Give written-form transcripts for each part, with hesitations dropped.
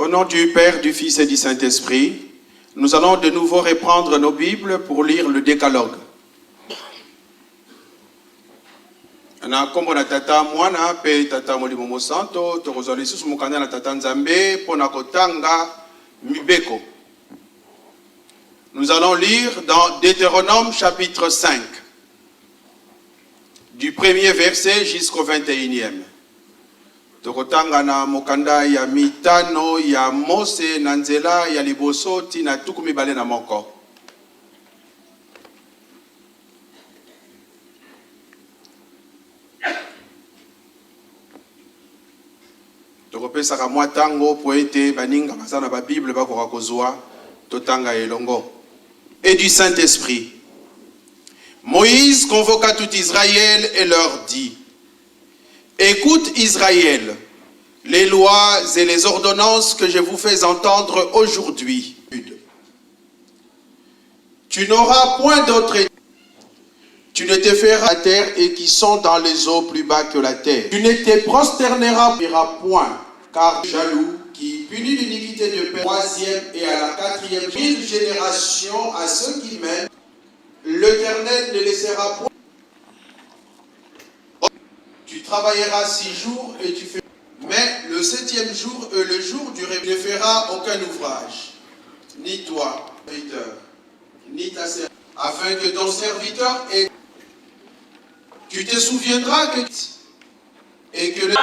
Au nom du Père, du Fils et du Saint-Esprit, nous allons de nouveau reprendre nos Bibles pour lire le Décalogue. Na nkombo na Tata, Mwana mpe Tata Molimo Mosanto, tokozwa lisusu mokanda na Tata Nzambe mpo na kotanga mibeko. Nous allons lire dans Deutéronome chapitre 5, du premier verset jusqu'au 21e. Tokotanga na mokanda ya mitano ya Mose na nzela ya liboso ti na 21. Tokopesaka mwa tango mpo ete baninga baza na ba Bible bakoka kozua, totanga elongo. Et du Saint-Esprit. Moïse convoqua tout Israël et leur dit, Écoute Israël, les lois et les ordonnances que je vous fais entendre aujourd'hui. Tu n'auras point d'autre Tu ne te feras la terre et qui sont dans les eaux plus bas que la terre. Tu ne te prosterneras point, car jaloux qui punit l'iniquité de père, troisième et à la quatrième mille générations à ceux qui m'aiment, l'Éternel ne laissera point. Tu travailleras six jours et tu feras. Mais le septième jour est le jour du repos. Tu ne feras aucun ouvrage, ni toi, serviteur, ni ta servante, afin que ton serviteur ait. Tu te souviendras que et que le.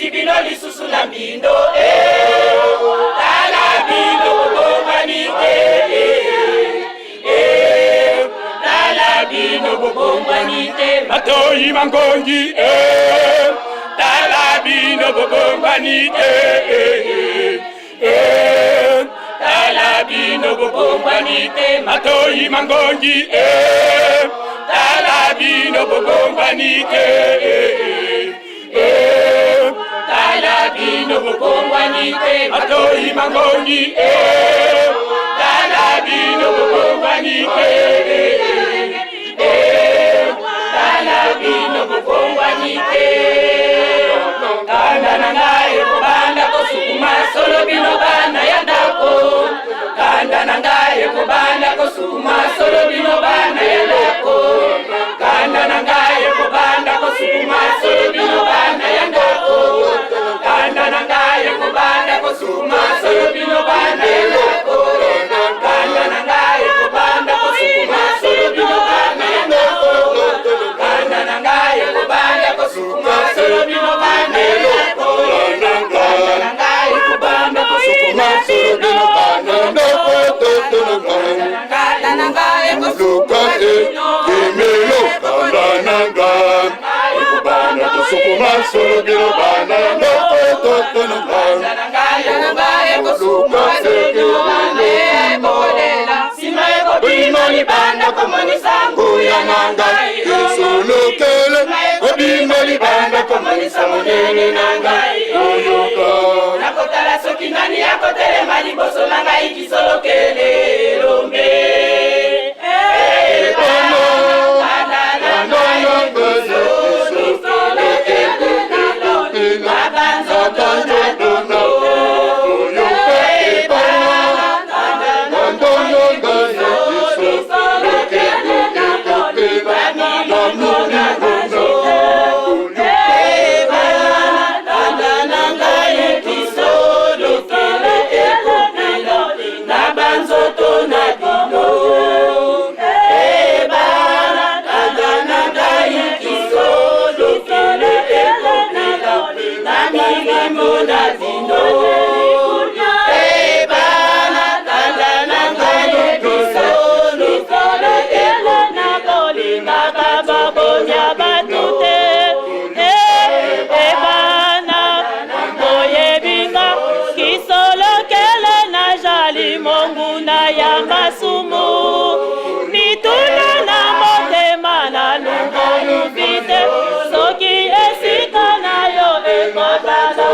Nabimisi bino lisusu na mbindo eh. Tala bino bobongwani te eh. Eh. Tala bino bobongwani te. Matoyi mangongi eh. Tala bino bobongwani te eh. Eh. Tala bino bobongwani te. Matoyi mangongi eh. Tala bino bobongwani te eh. Eh. Tala bino bobongwani te. Matoyi mangongi eh. Tala bino bobongwani te eh. Tala bino bobongwani te. Kanda na ngai ekobanda kosukuma solo bino bana ya ndako. Kanda na ngai ekobanda kosukuma solo bino bana ya ndako. Kanda na ngai ekobanda kosukuma solo bino bana ya ndako. Kanda na ngai ekobanda kosukuma solo bino bana ya ndako. Kanda na ngai ekobanda kosukuma solo bino bana ya ndako. Kanda na ngai ekobanda kosukuma solo bino bana ya ndako. Kanda na ngai ekobanda kosukuma solo bino bana ya ndako. Kanda na ngai ekosukuma Kimelo kanda na nga ekobanda kosukuma solo bino bana ya ndako toto na nga Kanda na ngai ekosukuma solo bino bana ya ndako. Nsima ekobima libanda komonisa nguya na ngai. Esolokele obima libanda komonisa monene na ngai. Oyoka Nakotala soki nani akotelema liboso na ngai kisolokele elombe. Kanda na ngai kisolokele banzoto na bino. Na banzoto na bino. Kanda na ngai kisolokele ekopela na milimo na bino. Kanda na ngai kisolokele Kolingaka babonya bato te ebana boyebinga kisolokele na jali monguna ya masumu mituna na motema na lungolubi te soki esika na yo ekozala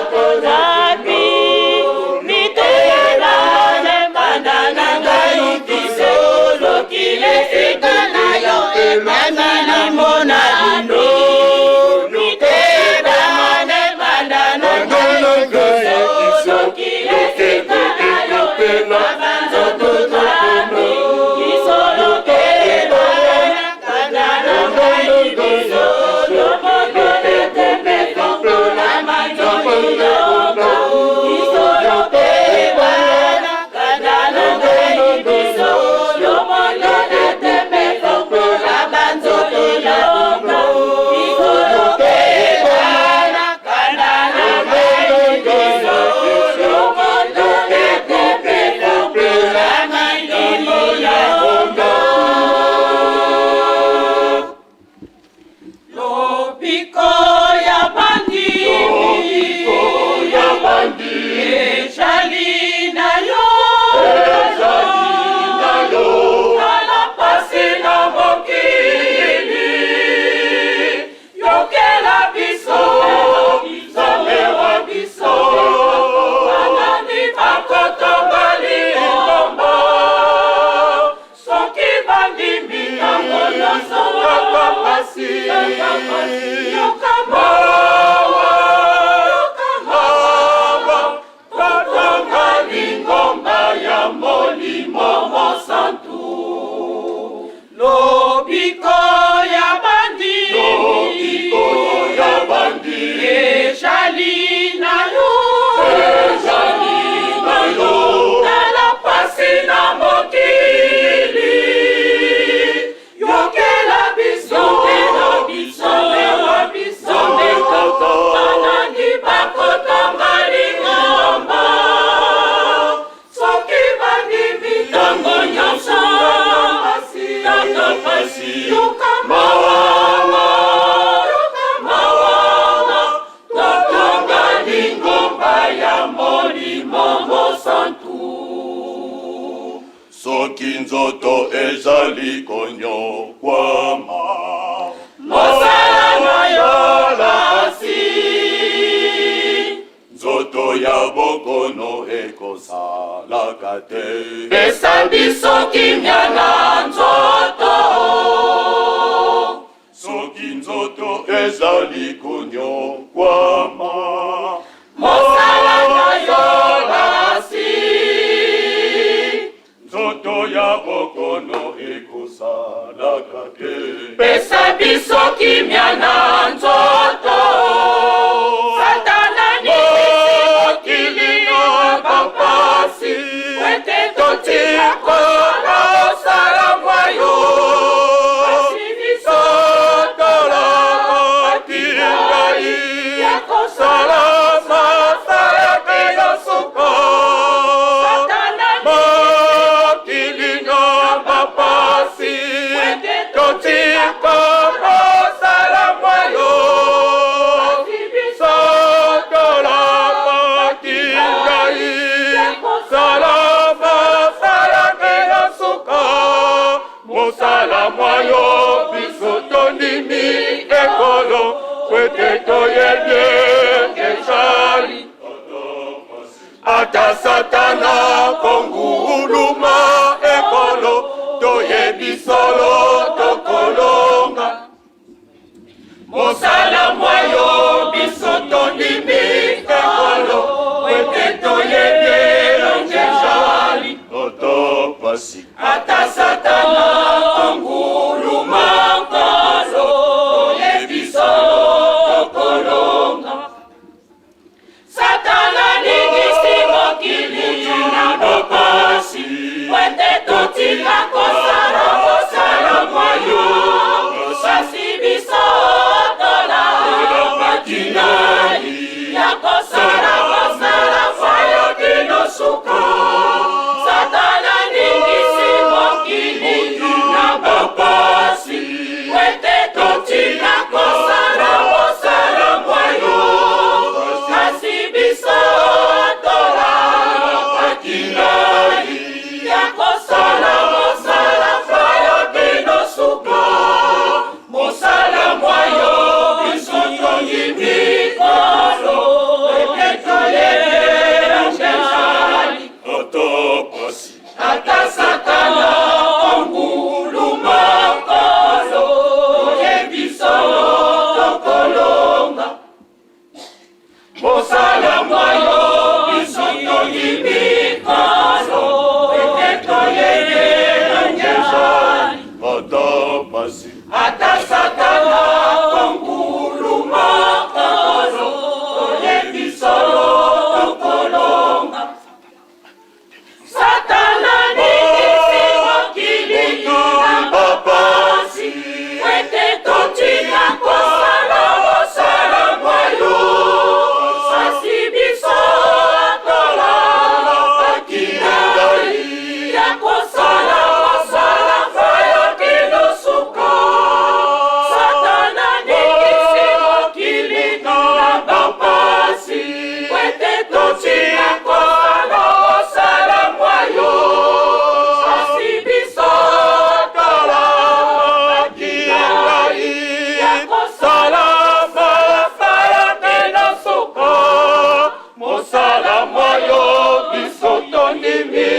wapi mituna na motema na ngai kisolokile esika na yo na milimo na bino. Kanda na ngai kisolokile esika na yo na banzoto na bino. Kisolokele kanda na ngai kisolokele tembe fongola matoi yoka. Kisolokele kanda na ngai kisolokele tembe fongola banzoto yoka. Kisolokele kanda na ngai kisolokele tembe fongola milimo yoka. Lobiko ya bandimi ezali na yo. Tala pasi na mokili, yokela biso, Nzambe wa biso. Banani bakotonga lingomba soki bandimi ntango nyonso kaka pasi? Yoka mawa, mawa, totonga lingomba ya Molimo Mosantu. Lobiko ya bandimi ezali na yo. Tala pasi na mokili, yokela biso, Nzambe. nzoto ezali konyokwama. Mosala na yo pasi. Nzoto ya bokono ekosalaka te. Pesa biso kimia na nzoto. Soki nzoto ezali konyokwama. Mosala na yo pasi. Nzoto ya bokono ekosalaka te. Pesa biso kimia na nzoto. Satana ningisi mokili na bapasi, ete totika kosala mosala mwa yo. Kasi biso Tolapaki ngai ya kosala sala kino suka. Satana Mokili na bapasi, totika kosala mwa yo. Kasi biso Tolapaki ngai sala mosala kino suka. Mosala mwa yo biso tondimi ekolo, kwete toyebi ezali. Ata Satana konguluma ekolo, toyebi solo tokolonga. Mosala mwa yo biso tondimi ekolo, ete toyebi elongi ezali. Ata pasi. Ata Satana konguluma nkolo, toyebi solo tokolonga. Satana ningisi mokili na bopasi, ete totika kosala mosala mwa yo. Kasi biso tolapaki ndai ya kosala mosala mwa yo kino suka. Satana ningisi mokili na bopasi, ete totika kosala mosala mwa yo. Kasi biso tolapaki ndai ya kosala mosala mwa yo kino suka. Mosala mwa yo biso tondimi kolo, ete toyebi elongi ezali. Ata pasi. Ata Satana konguluma nkolo, toyebi solo tokolonga. Mosala mwa yo biso tondimi kolo, ete toyebi elongi ezali. Ata pasi. Ata Satana konguluma nkolo, toyebi solo tokolonga. Satana ningisi mokili na bopasi, ete totika kosala mosala mwa yo. Kasi biso tolapaki ndai ya kosala mosala mwa yo kino suka. Satana ningisi mokili na bopasi, ete totika kosala mosala mwa yo. Kasi biso tolapaki ndai ya kosala mosala kino suka. Mosala mwa yo biso tondimi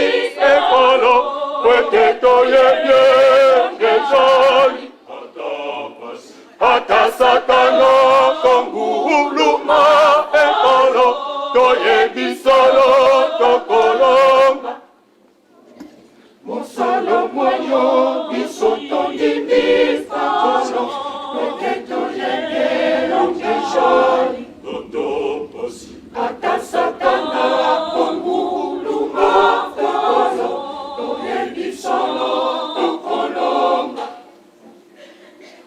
ekolo, kwete toyebi ezali. Ata Satana konguluma ekolo, toyebi solo tokolonga. Mosala mwa yo biso tondimi ekolo, ete toyebi elongi ezali. Ata pasi. Ata Satana konguluma nkolo, toyebi solo tokolonga.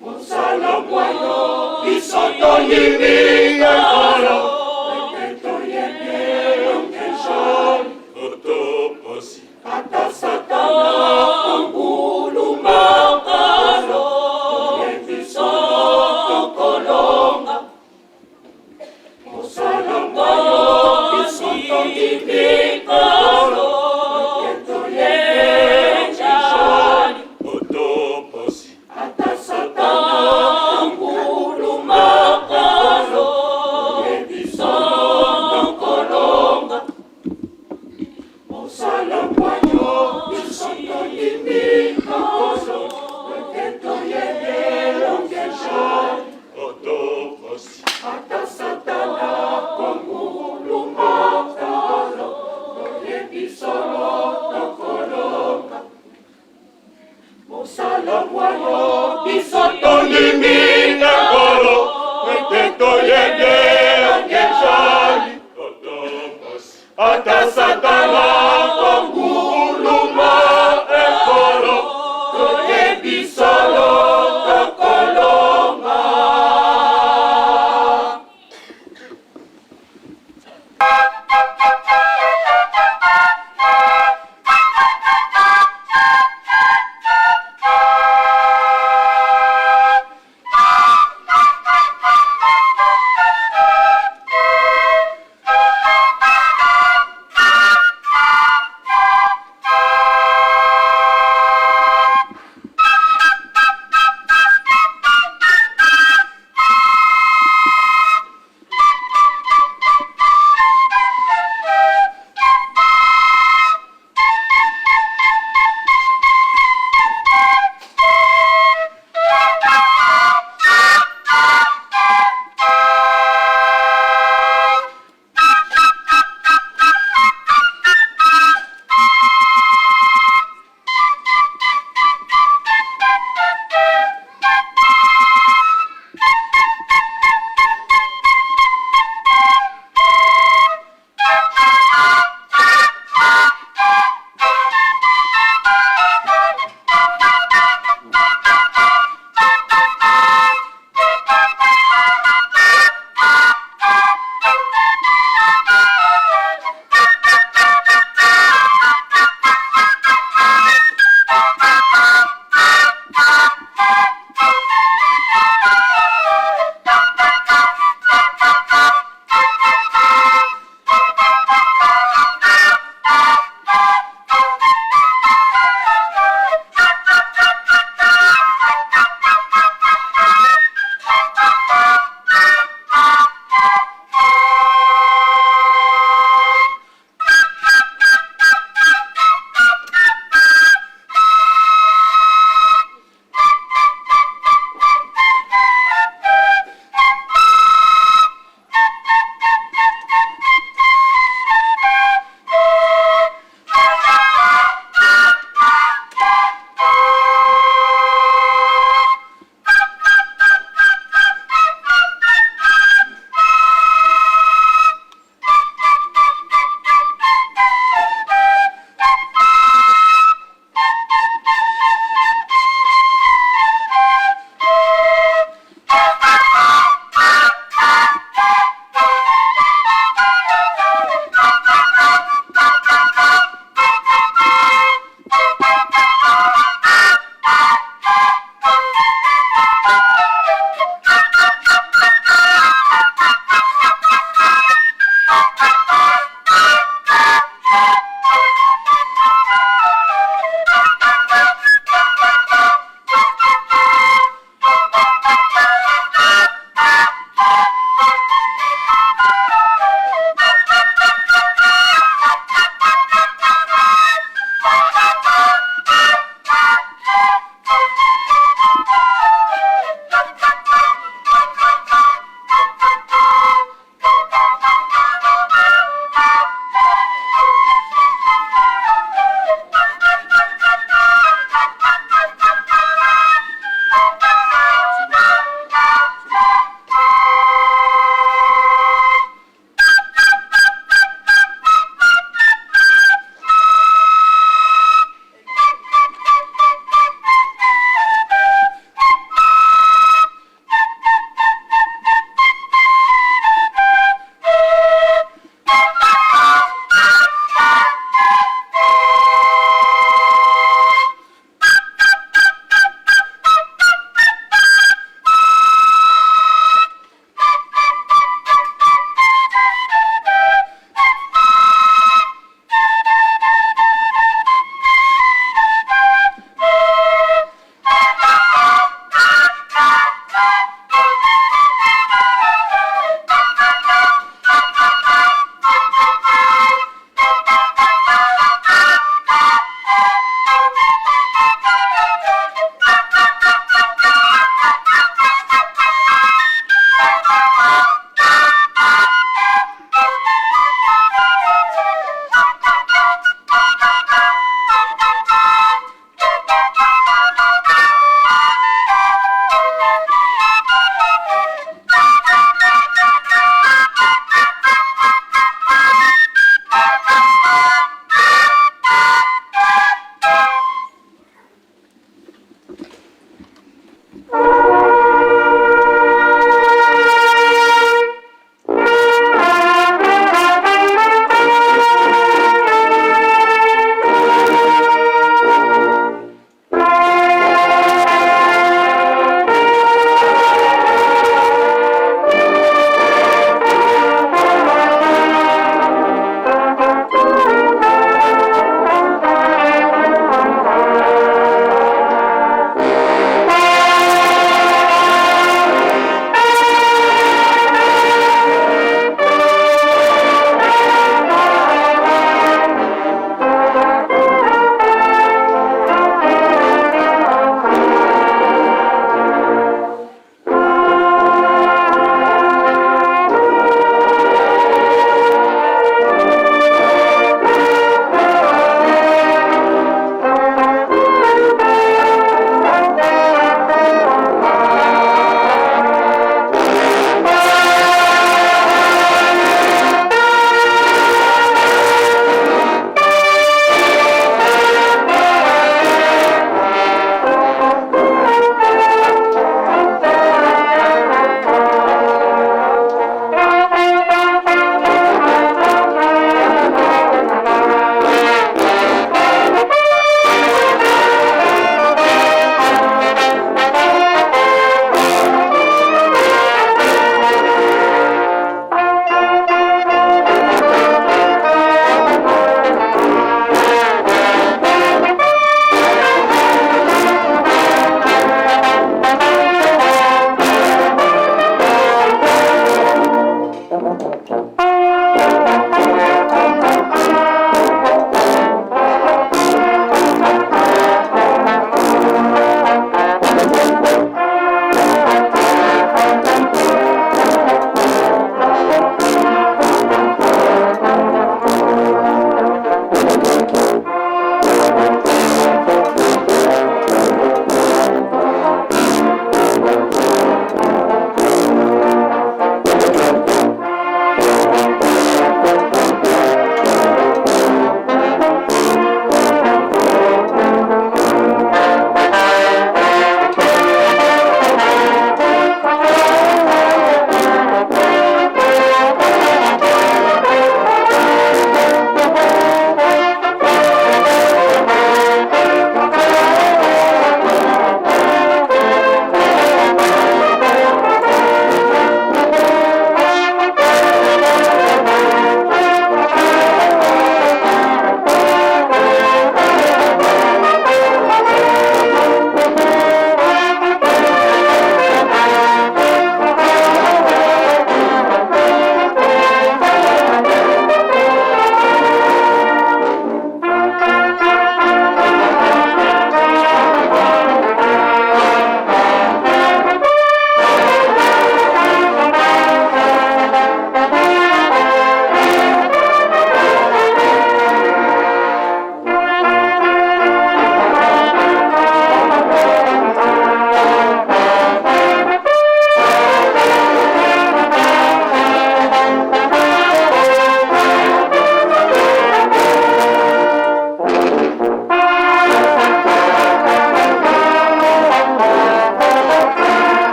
Mosala mwa yo biso tondimi ekolo, ete toyebi elongi ezali. Ata pasi. Ata Satana konguluma nkolo, toyebi solo tokolonga. Mosala mwa yo biso tondimi ekolo, ete toyebi elongi ezali. Mosala mwa yo biso Tondimi Nkolo, ete toyebi ezali ata Satana konguluma ekolo, toyebi solo tokolonga.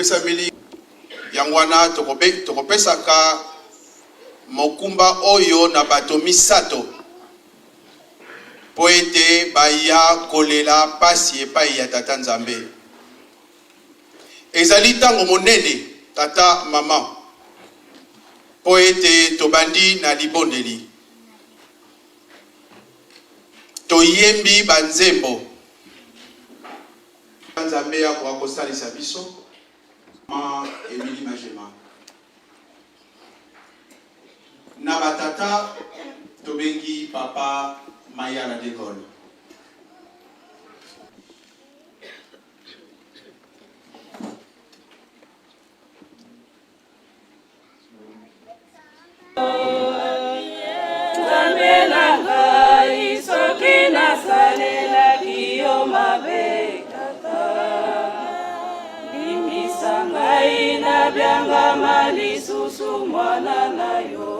Epesameli yango wana tokopesaka mokumba oyo na bato misato mpo ete baya kolela pasi epai ya Tata Nzambe. Ezali ntango monene, tata, mama, mpo ete tobandi na libondeli. Toyembi banzembo. Nzambe akoka kosalisa biso. Ma Emily Majema. Na batata tobengi papa Mayala de Gaulle. Nzambe na ngai, soki nasalelaki yo mabe, Tata, limbisa ngai, nabyangama lisusu mwana na yo.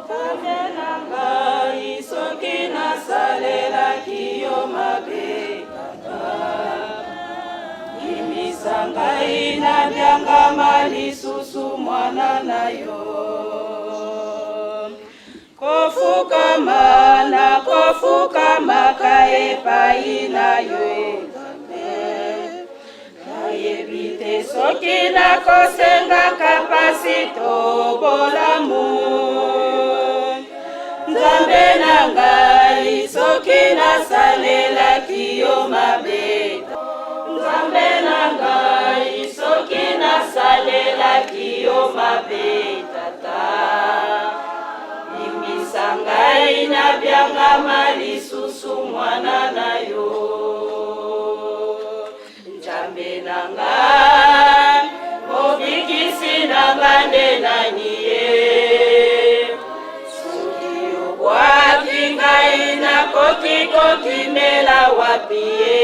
Nzambe na ngai, soki nasalelaki yo mabe, Tata, limbisa ngai, nabyangama lisusu mwana na yo. Kofukama nakofukamaka epai na yo, Nzambe, nayebi te soki nakosengaka pasi to bolamu. Nzambe na ngai, soki nasalelaki yo mabe, Nzambe na ngai, soki nasalelaki yo mabe, Tata, limbisa ngai, nabyangama lisusu mwana na yo. Nzambe na ngai, mobikisi na ngai nde nani ye? Soki obwaki ngai, nakoki kokimela wapi ye?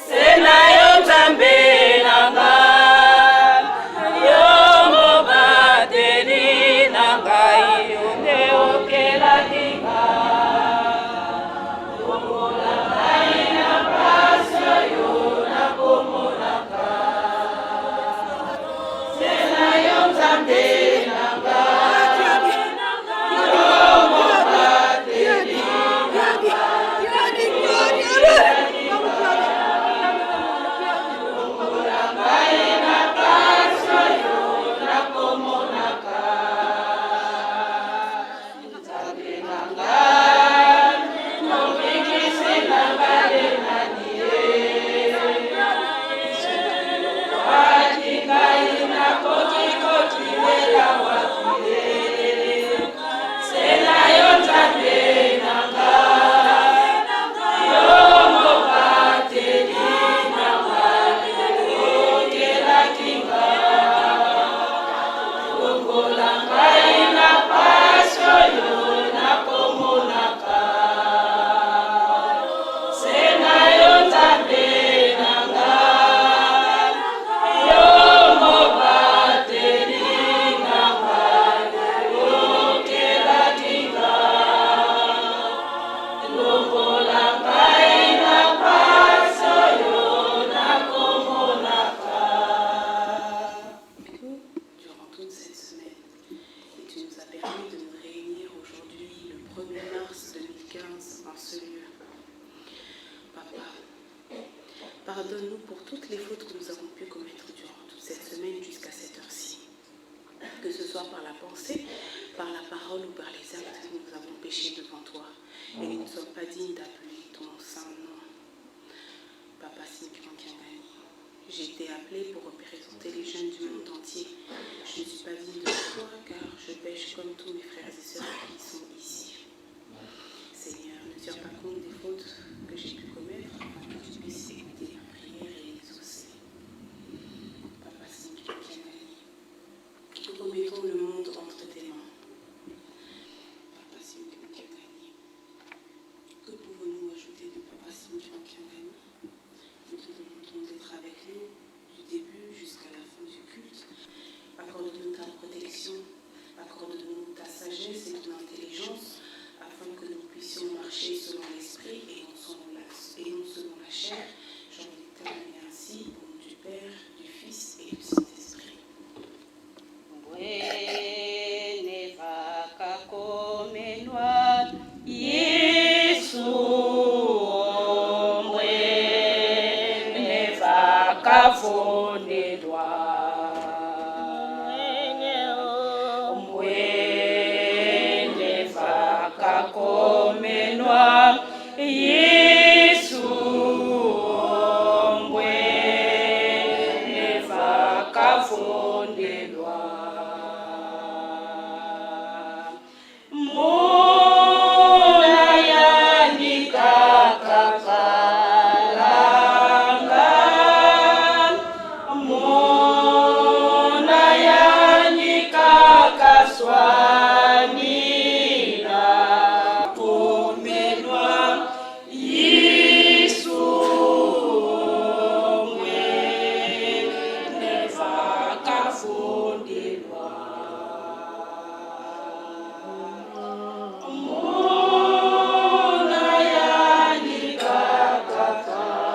Se na yo, Nzambe na ngai, yo mobateli na ngai, yo nde okelaki ngai. Longola ngai na pasi oyo nakomonaka. Se na yo, Nzambe na ngai, yo mobateli na ngai, okelaki ngai. Longola ngai na pasi oyo nakomonaka. Nzambe na ngai, mobikisi na ngai nde nani ye? Obwaki ngai, nakoki kokimela wapi ye? Se na yo, Nzambe na ngai, yo mobateli na ngai, okelaki ngai. Longola ngai na pasi oyo nakomonaka. Se na yo, Nzambe na ngai, yo mobateli na ngai, okelaki ngai. Longola ngai na pasi oyo nakomonaka. Durant toute cette semaine. Et tu nous as permis de nous réunir aujourd'hui, le 1er mars 2015, en ce lieu. Papa, pardonne-nous pour toutes les fautes que nous avons pu commettre durant toute cette semaine jusqu'à cette heure-ci. Que ce soit par la pensée, par la parole ou par les actes, nous avons péché devant toi et nous ne sommes pas dignes d'appeler ton saint nom. Papa Simpion Kiangani, j'ai été appelée pour représenter les jeunes du monde entier. Je ne suis pas digne de toi car je pèche comme tous mes frères et sœurs qui sont ici. Seigneur, ne tiens pas compte des fautes que j'ai pu commettre afin que tu puisses écouter ma prière et l'exaucer. Papa Simpion Kiangani, nous remettons le monde entre tes mains. Papa Simpion Kiangani, que pouvons-nous ajouter de Papa Simpion Kiangani? Nous te demandons d'être avec nous du début jusqu'à la fin du culte. Accorde-nous ta protection, accorde-nous ta Kakomenwa Yesu Ombwe Neva Kavondelwa Muna yanika Kakalanga Muna yanika Kaswanila Komenwa Yesu Ombwe Neva Kavondelwa Muna yanika Kakalanga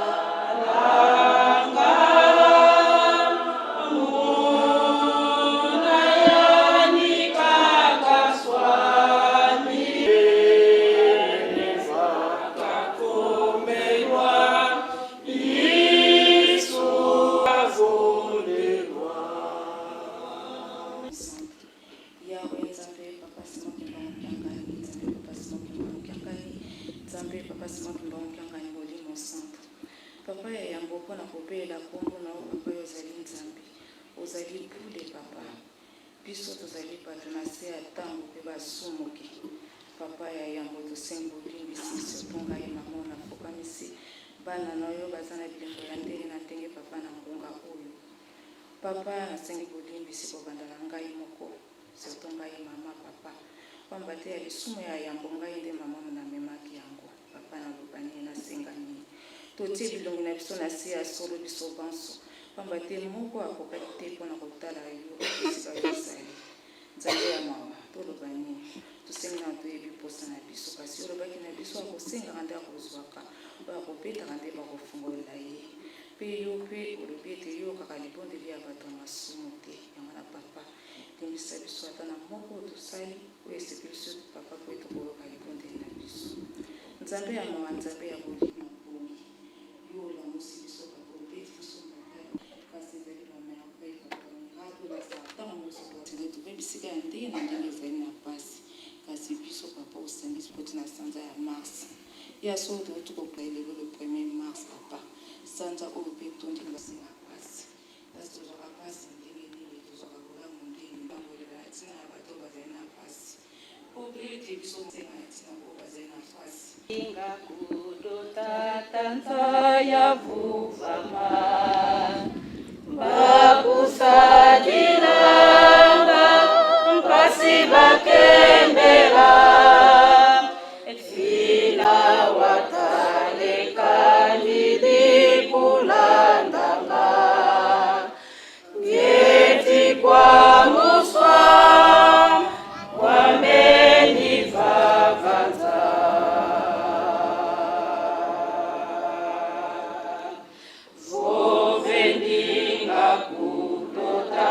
Muna yanika Kaswani Neva Kakomenwa Yesu Kavondelwa. Yawe Nzambe Papa Simon Kimbangu Kiangani, Nzambe Papa Simon Kimbangu Kiangani, Nzambe Papa Simon Kimbangu Kiangani, Molimo Santu. Papa ya yambo mpo na kobelela nkombo na yo Papa, yo ozali Nzambe, ozali bule Papa. Biso tozali bato na se ya ntango mpe basumuki. Papa ya yambo tosengi bolimbisi, surtout ngai mama oyo nafokamisi bana na yo baza na bilembo ya ndenge na ndenge Papa na ngonga oyo. Papa nasengi bolimbisi kobanda na ngai moko, surtout ngai mama Papa, pamba te ya lisumu ya yambo ngai nde mama namemaki yango. Papa naloba nini, nasenga nini? Totie bilongi na biso na se ya solo biso banso, pamba te moko akokaki te mpo na kotala yo esika yo ozali. Nzambe ya mawa, toloba nini? Tosengi nanu toyebi mposa na biso, kasi yo olobaki na biso, oyo akosengaka nde akozwaka, oyo akobetaka nde bakofungolela ye. Mpe yo mpe olobi ete yo oyokaka libondeli ya bato ya masumu te. Yango wana Papa, limbisa biso ata na moko oyo tosali, oyo esepelisi yo te Papa, mpo ete okoyoka libondeli na biso. Nzambe ya mawa, Nzambe ya bolingo, pongi, yo olamusi biso Papa, obeti biso mbata, kasi ezali ba merveille Papa, miracle ba Satan nyonso toatende tobe bisika ya ndenge na ndenge ezali na pasi, kasi biso Papa osangisi poti na sanza ya mars. Ya solo touti koplay lelo le premier mars Papa, sanza oyo pe etondi na pasi. Kasi tozwaka pasi ndenge nini? Tozwaka bolamu ndenge nini? Kolela na ntina ya bato oyo bazali na pasi. Mpo ete biso kosenga na ntina oyo bazali na pasi. Inga kudota tanza ya vuvama bakusadilanga mpasi bakembela tina watalekani likulandanga ngeti kwa muswa wameni vavanza vovendinga kudota.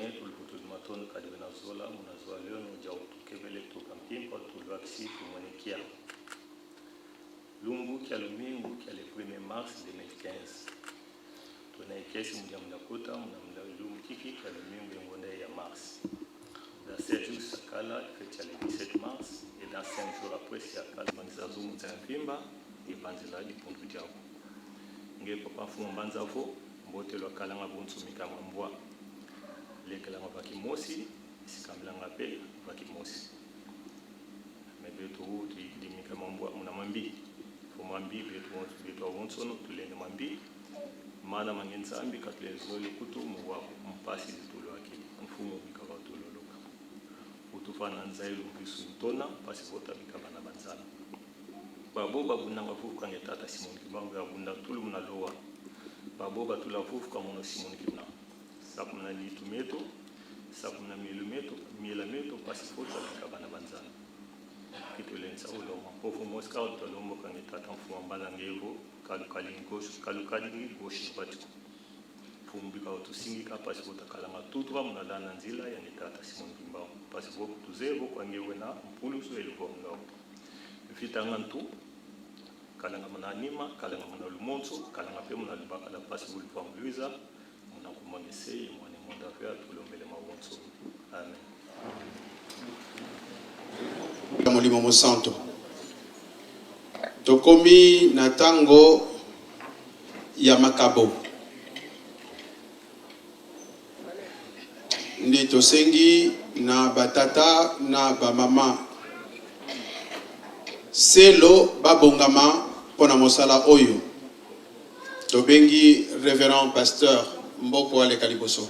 metu lukutu matondo kadi bena zola muna zola lyono dia utukebele tuka mpimpa tulwakisi tumuenekia lumbu kia lumingu kia le 1er mars 2015 tuna ekesi mudia munda kuta muna munda lumbu kiki kia lumingu yengonda ya mars. Dans 7 jours sakala fête ya le 17 mars et dans 5 jours après siakala mangisa zumu tsa mpimba ipanzela dipundu diaku nge papa mfumu mbanzavo mbotelo akalanga buntsumika mambwa lekelanga vakimosi isikambilanga pe vakimosi me betu tuyikidimika mambwa muna mambi fumambi betu betu awonsono tulende mambi mana mange nzambi katulezoli kutu muwa mpasi litulu akili mfumu bikava tuloloka utufana nzailu mbisu ntona pasi bota bikava na banzala babo babundanga fufu kange tata Simon Kimbangu ya bunda tulu muna lowa babo batula fufu kamono Simon Kimna sakumna litu meto sakumna mielu meto miela meto pasi bota bikava na banzala kitulensa uloma pofu moska utolombo kange tata mfumu mbala ngevo kalukalingi kalukalingi goshi batiko fumbika utusingika pasi botakalanga tutwa munalana nzila yange tata Simon Kimbangu pasi bo tuzevo kwangewe na mpulusu elivongao vitanga ntu kalanga muna anima kalanga muna lumonso kalanga pe muna lubakala pasi bulivangluiza muna kumangese mwane monda pe atulombele mawonso. Amen. Molimo mosanto tokomi na ntango ya makabo nde tosengi na batata na bamama selo babongama mpo na mosala oyo tobengi révérend pasteur Mboko aleka liboso.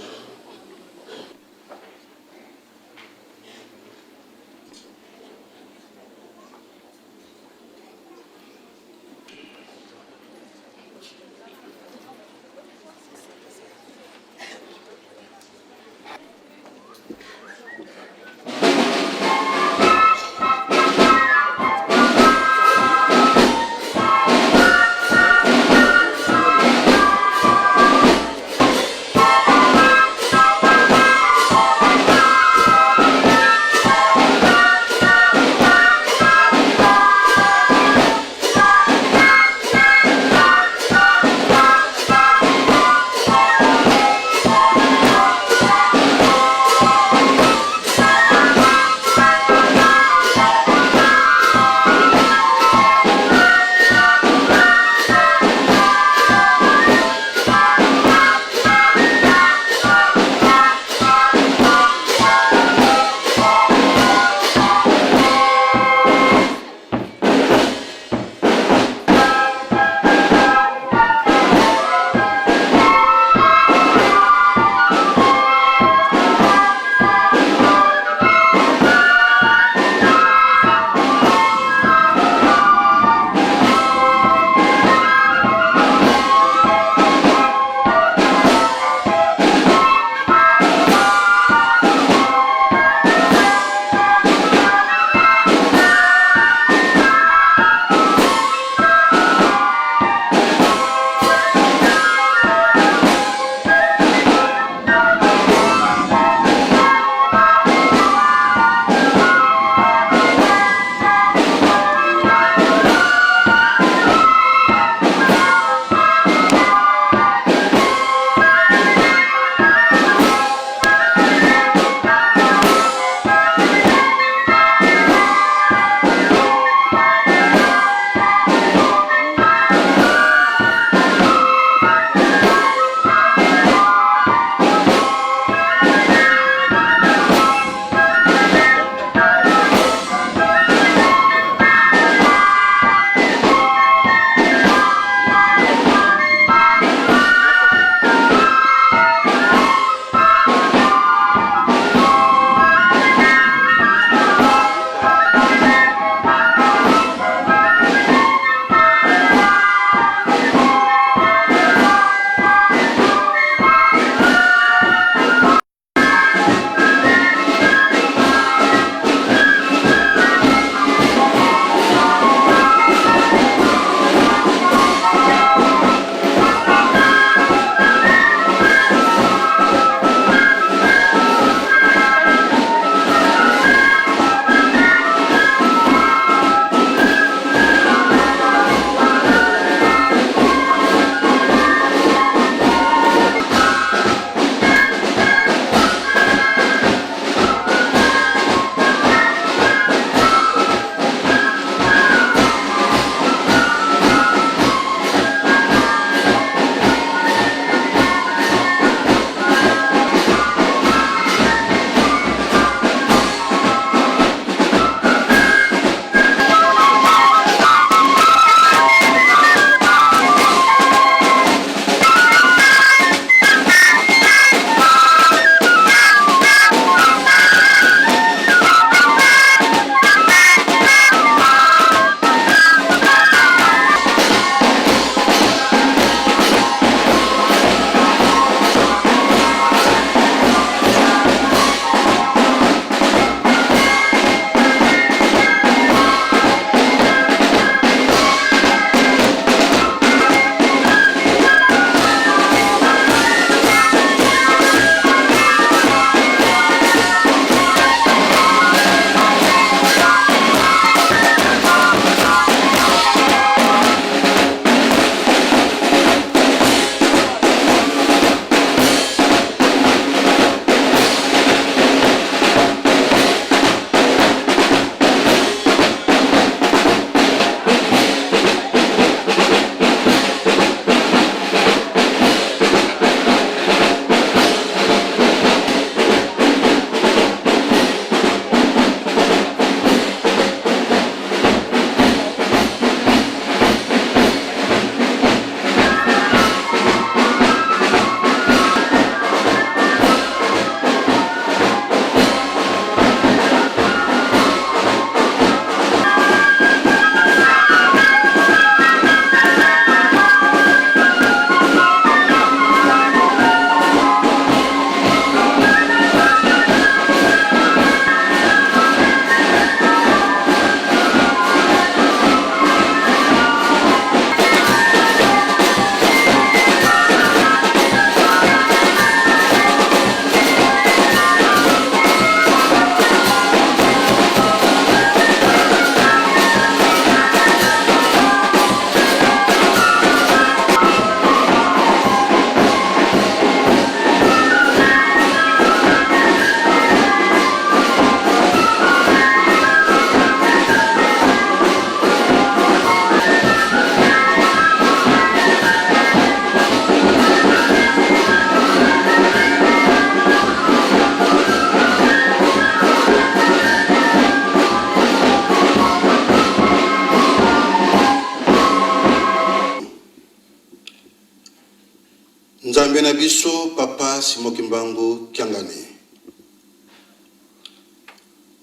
biso papa Simon Kimbangu Kiangani.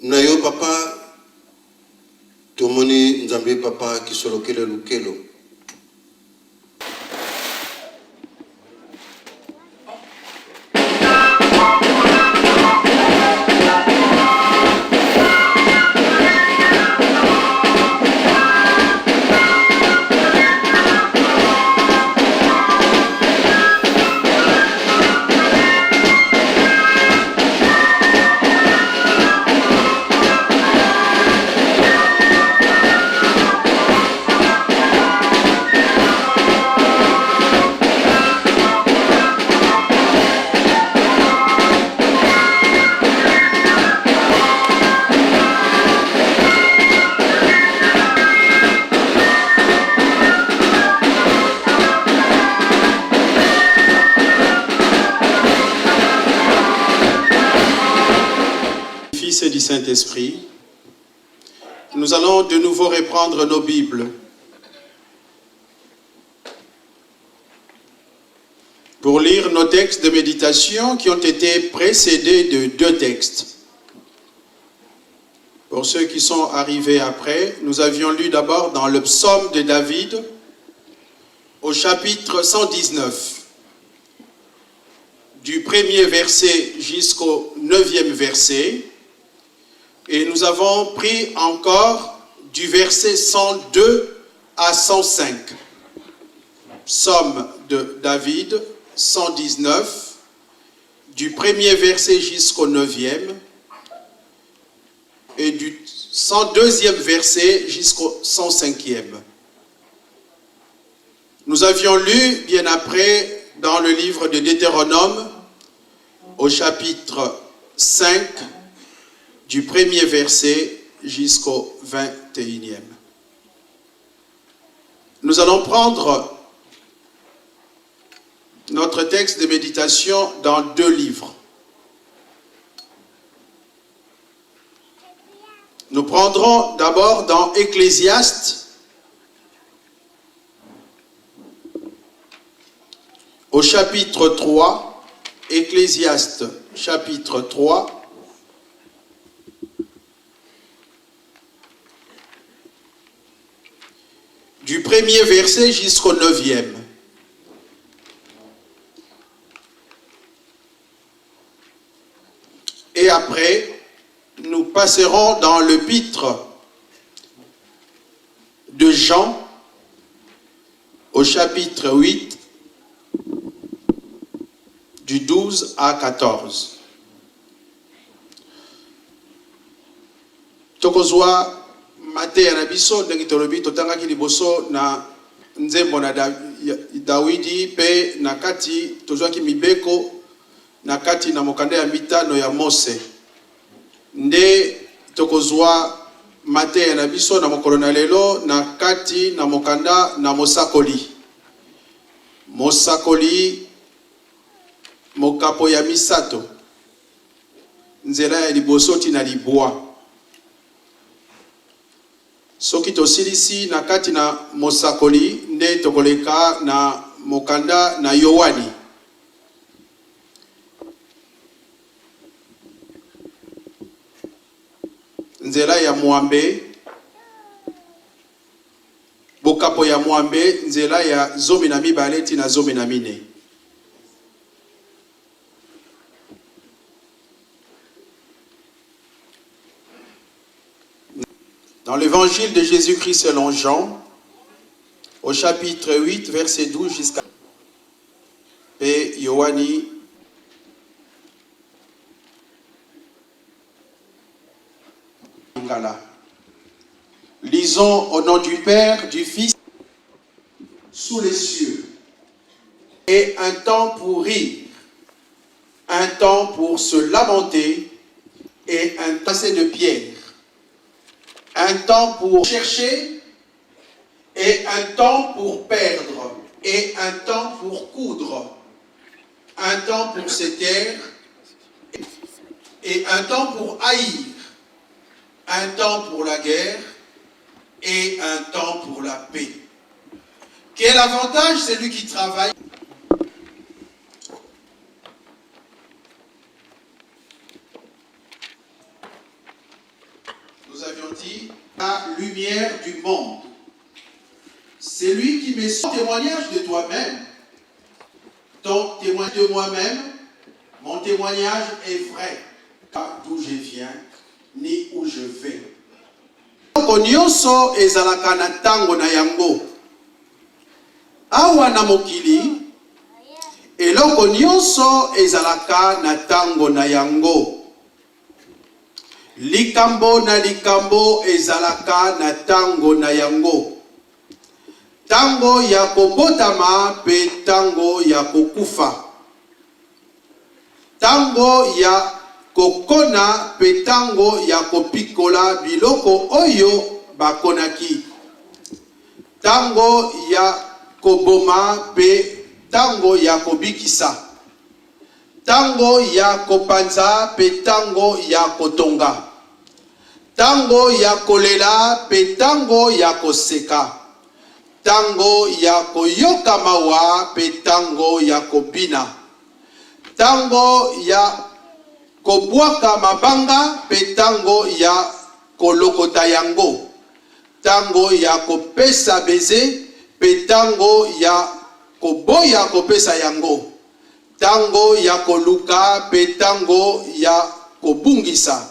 Na yo papa tomoni Nzambe papa Kisolokele Lukelo. Fils et du Saint-Esprit, nous allons de nouveau reprendre nos Bibles pour lire nos textes de méditation qui ont été précédés de deux textes. Pour ceux qui sont arrivés après, nous avions lu d'abord dans le psaume de David au chapitre 119, du premier verset jusqu'au neuvième verset. Et nous avons pris encore du verset 102 à 105. Psaume de David 119, du premier verset jusqu'au neuvième, et du 102e verset jusqu'au 105e. Nous avions lu bien après dans le livre de Deutéronome au chapitre 5 du premier verset jusqu'au 21e. Nous allons prendre notre texte de méditation dans deux livres. Nous prendrons d'abord dans Ecclésiaste au chapitre 3, Ecclésiaste chapitre 3, du premier verset jusqu'au neuvième. Et après, nous passerons dans l'épître de Jean au chapitre 8, du 12 à 14. Tokozwa mateya na biso ndenge tolobi totangaki liboso na nzembo na Dawidi mpe na kati tozwaki mibeko na kati na mokanda ya mitano ya Mose. Nde tokozwa mateya na biso na mokolo na lelo na kati na mokanda na Mosakoli. Mosakoli mokapo ya misato, nzela ya liboso ti na libwa. Soki tosilisi na kati na Mosakoli nde tokoleka na mokanda na Yoani. Nzela ya mwambe, bokapo ya mwambe, nzela ya 12 ti na 14. Dans l'évangile de Jésus-Christ selon Jean, au chapitre 8, verset 12 jusqu'à Pe Yoani Lingala. Lisons au nom du Père, du Fils, sous les cieux, et un temps pour rire, un temps pour se lamenter, et un passé de pierre, un temps pour chercher, et un temps pour perdre, et un temps pour coudre, un temps pour se taire, et un temps pour haïr, un temps pour la guerre et un temps pour la paix. Quel avantage celui qui travaille? dit la lumière du monde. Celui qui me suit témoignage de toi-même. Ton témoignage de moi-même, mon témoignage est vrai. Pas d'où je viens, ni où je vais. Eloko nyonso ezalaka na ntango na yango. Awa na mokili, eloko nyonso ezalaka na ntango na yango. Likambo na likambo ezalaka na tango na yango, tango ya kobotama mpe tango ya kokufa, tango ya kokona mpe tango ya kopikola biloko oyo bakonaki, tango ya koboma mpe tango ya kobikisa. Tango ya kopanza pe tango ya kotonga, tango ya kolela pe tango ya koseka, tango ya koyoka mawa pe tango ya kobina, tango ya kobwaka mabanga pe tango ya kolokota yango, tango ya kopesa beze pe tango ya koboya kopesa yango. Tango ya koluka pe tango ya kobungisa,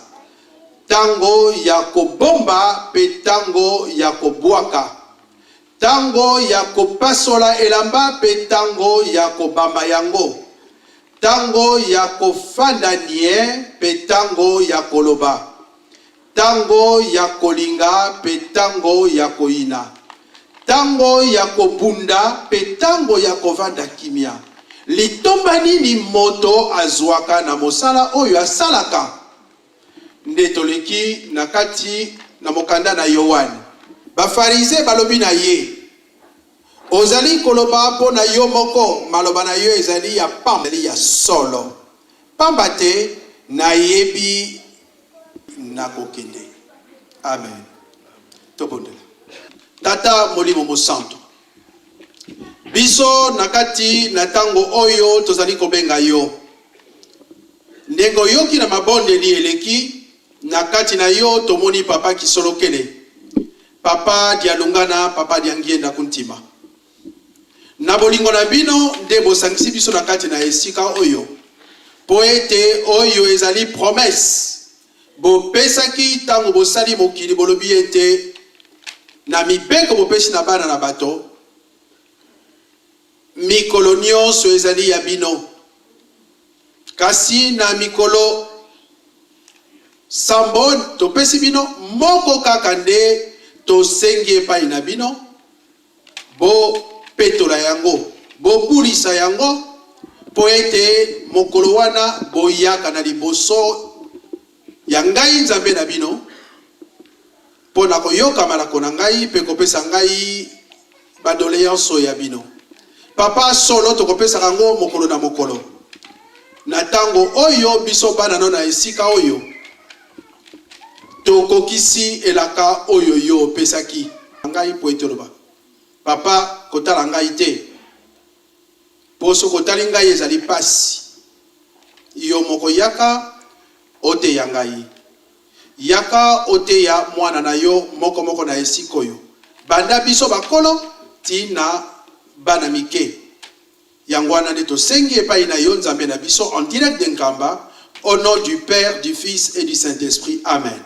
tango ya kobomba pe tango ya kobwaka, tango ya kopasola elamba pe tango ya kobamba yango, tango ya kofanda nie pe tango ya koloba, Tango ya kolinga pe tango ya koyina, tango ya kobunda pe tango ya kovanda kimia. Litomba nini moto azuaka na mosala oyo asalaka? Nde toleki na kati na mokanda na Yoane. Ba-Farize balobi na ye, Ozali koloba mpo na yo moko, maloba na yo ezali ya pamba, ezali ya solo, pamba te nayebi Nakokende. Amen. Tobondela. Tata Molimo Mosantu, biso na kati na tango oyo tozali kobenga yo, ndenge oyoki na mabondeli eleki na kati na yo, tomoni Papa Kisolokele, Papa Dialungana, Papa Diangienda Kuntima. Na bolingo na bino nde bosangisi biso na kati na esika oyo, mpo ete oyo ezali promesse bopesaki ntango bosali mokili, bolobi ete na mibeko bopesi na bana na bato, mikolo nyonso ezali ya bino, kasi na mikolo sambo topesi bino moko kaka nde tosengi epai na bino, Bopetola yango, bobulisa yango, mpo ete mokolo wana boyaka na liboso ya ngai Nzambe na bino, mpo na koyoka malako na ngai mpe kopesa ngai ba doleances ya bino. Papa, solo tokopesaka yango mokolo na mokolo, na ntango oyo biso bana no na esika oyo Tokokisi elaka oyo yo opesaki. Ngai mpo ete oloba, Papa, kotala ngai te, mpo soki otali ngai ezali mpasi. Yo moko yaka oteya ngai. Yaka oteya mwana na yo moko moko na esika oyo, banda biso bakolo tii na bana mike. Yango wana nde tosengi epai na yo, Nzambe na biso, en direct de Nkamba, au nom du Père, du Fils et du Saint-Esprit. Amen.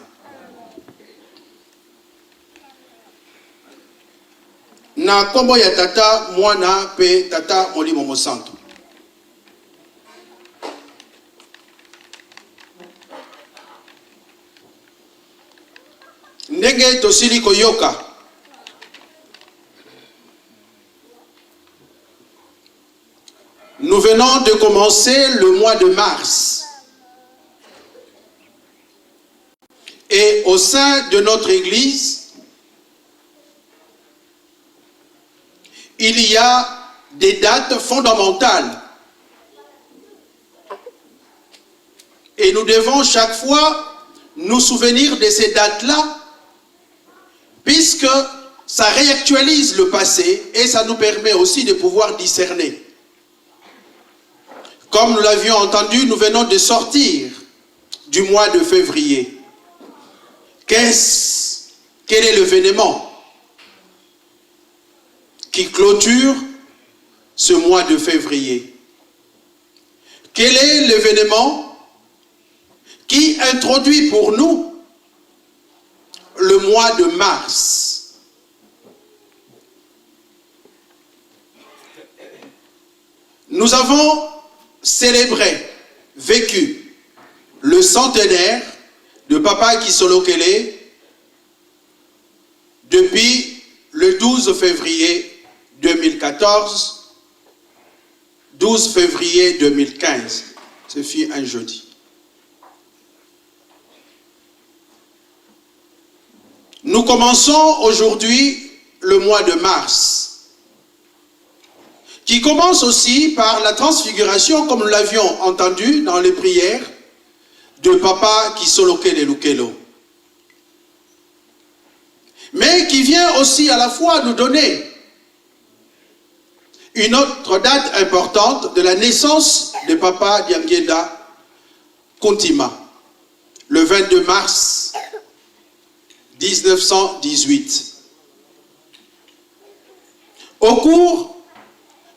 Na kombo ya Tata, Mwana pe Tata Molimo Mosantu. Ndenge tosili koyoka Nous venons de commencer le mois de mars. Et au sein de notre Église, il y a des dates fondamentales. Et nous devons chaque fois nous souvenir de ces dates-là, puisque ça réactualise le passé et ça nous permet aussi de pouvoir discerner. Comme nous l'avions entendu, nous venons de sortir du mois de février. Qu'est-ce Quel est l'événement qui clôture ce mois de février? Quel est l'événement qui introduit pour nous le mois de mars? Nous avons célébré, vécu le centenaire de Papa Kisolokele depuis le 12 février 2014, 12 février 2015. Ce fut un jeudi. Nous commençons aujourd'hui le mois de mars, qui commence aussi par la transfiguration, comme nous l'avions entendu dans les prières de Papa Kisolokele Lukelo. Mais qui vient aussi à la fois nous donner une autre date importante de la naissance de Papa Diangienda Kuntima, le 22 mars 1918. Au cours,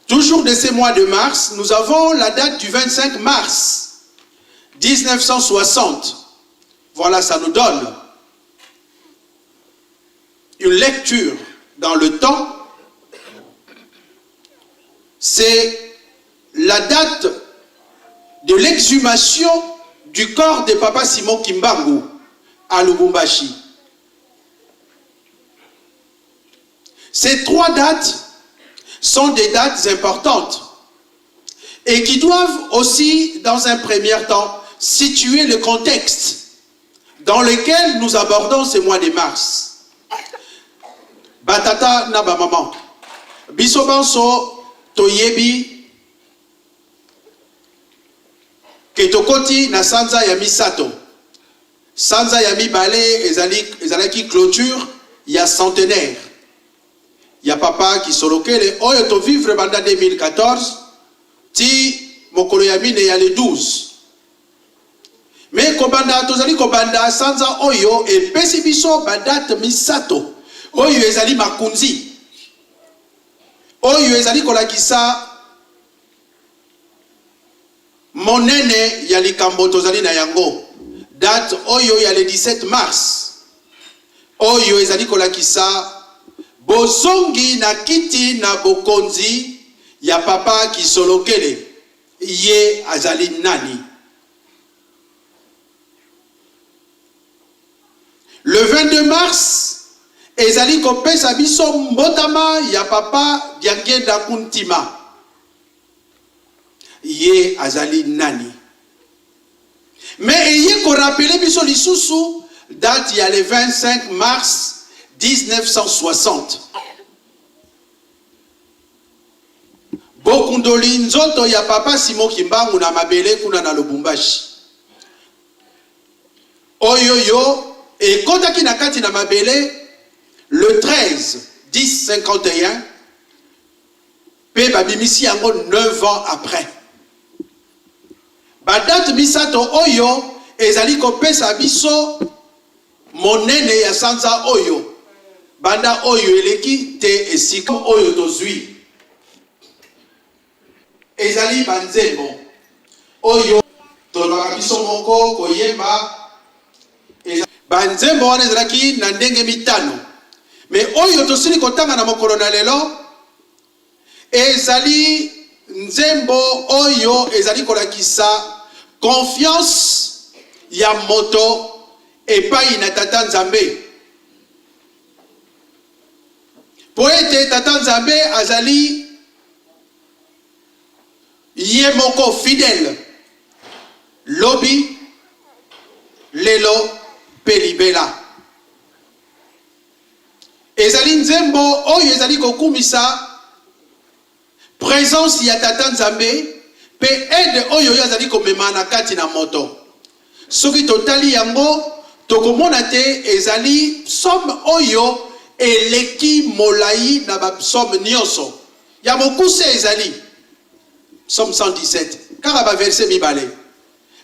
toujours de ces mois de mars, nous avons la date du 25 mars 1960. Voilà, ça nous donne une lecture dans le temps. C'est la date de l'exhumation du corps de Papa Simon Kimbangu à Lubumbashi. Ces trois dates sont des dates importantes et qui doivent aussi, dans un premier temps, situer le contexte dans lequel nous abordons ce mois de mars. Batata na ba maman, biso banso toyebi ke tokoti na sanza ya misato. Sanza ya mibale ezali, ezalaki clôture ya centenaire ya Papa Kisolokele oyo to vivre banda 2014 ti mokolo ya mine ya le 12. Mais kobanda tozali kobanda sanza oyo epesi biso ba date misato oyo ezali makunzi oyo ezali kolakisa Monene ya likambo tozali na yango, date oyo ya le 17 mars, oyo ezali kolakisa bozongi na kiti na bokonzi ya Papa Kisolokele, ye azali nani? Le 22 mars ezali kopesa biso mbotama ya Papa Diangienda Kuntima. Ye azali nani? Mais eye ko rappeler biso lisusu date ya le 25 mars 1960. Bokundoli nzoto ya Papa Simon Kimbangu na mabele kuna na Lubumbashi. Oyo yo ekotaki na kati na mabele le 13 10 51 Pe babimisi yango 9 ans après. Ba dates misato oyo ezali kopesa biso monene ya sanza oyo banda oyo eleki te esika oyo tozui. Ezali ba nzembo oyo tolobaka biso moko koyemba. Ba nzembo wana ezalaki na ndenge mitano, mais oyo tosili kotanga na mokolo na lelo ezali nzembo oyo ezali kolakisa confiance ya moto epai na Tata Nzambe, mpo ete Tata Nzambe azali Ye moko fidèle lobi, lelo mpe libela. Ezali nzembo oyo ezali kokumisa presence ya Tata Nzambe mpe aide oyo ye azali komema na kati na moto. Soki totali yango, tokomona te ezali psaume oyo eleki molai na ba psaume nionso. Ya mokuse ezali Psaume 117, kaka ba versets mibale.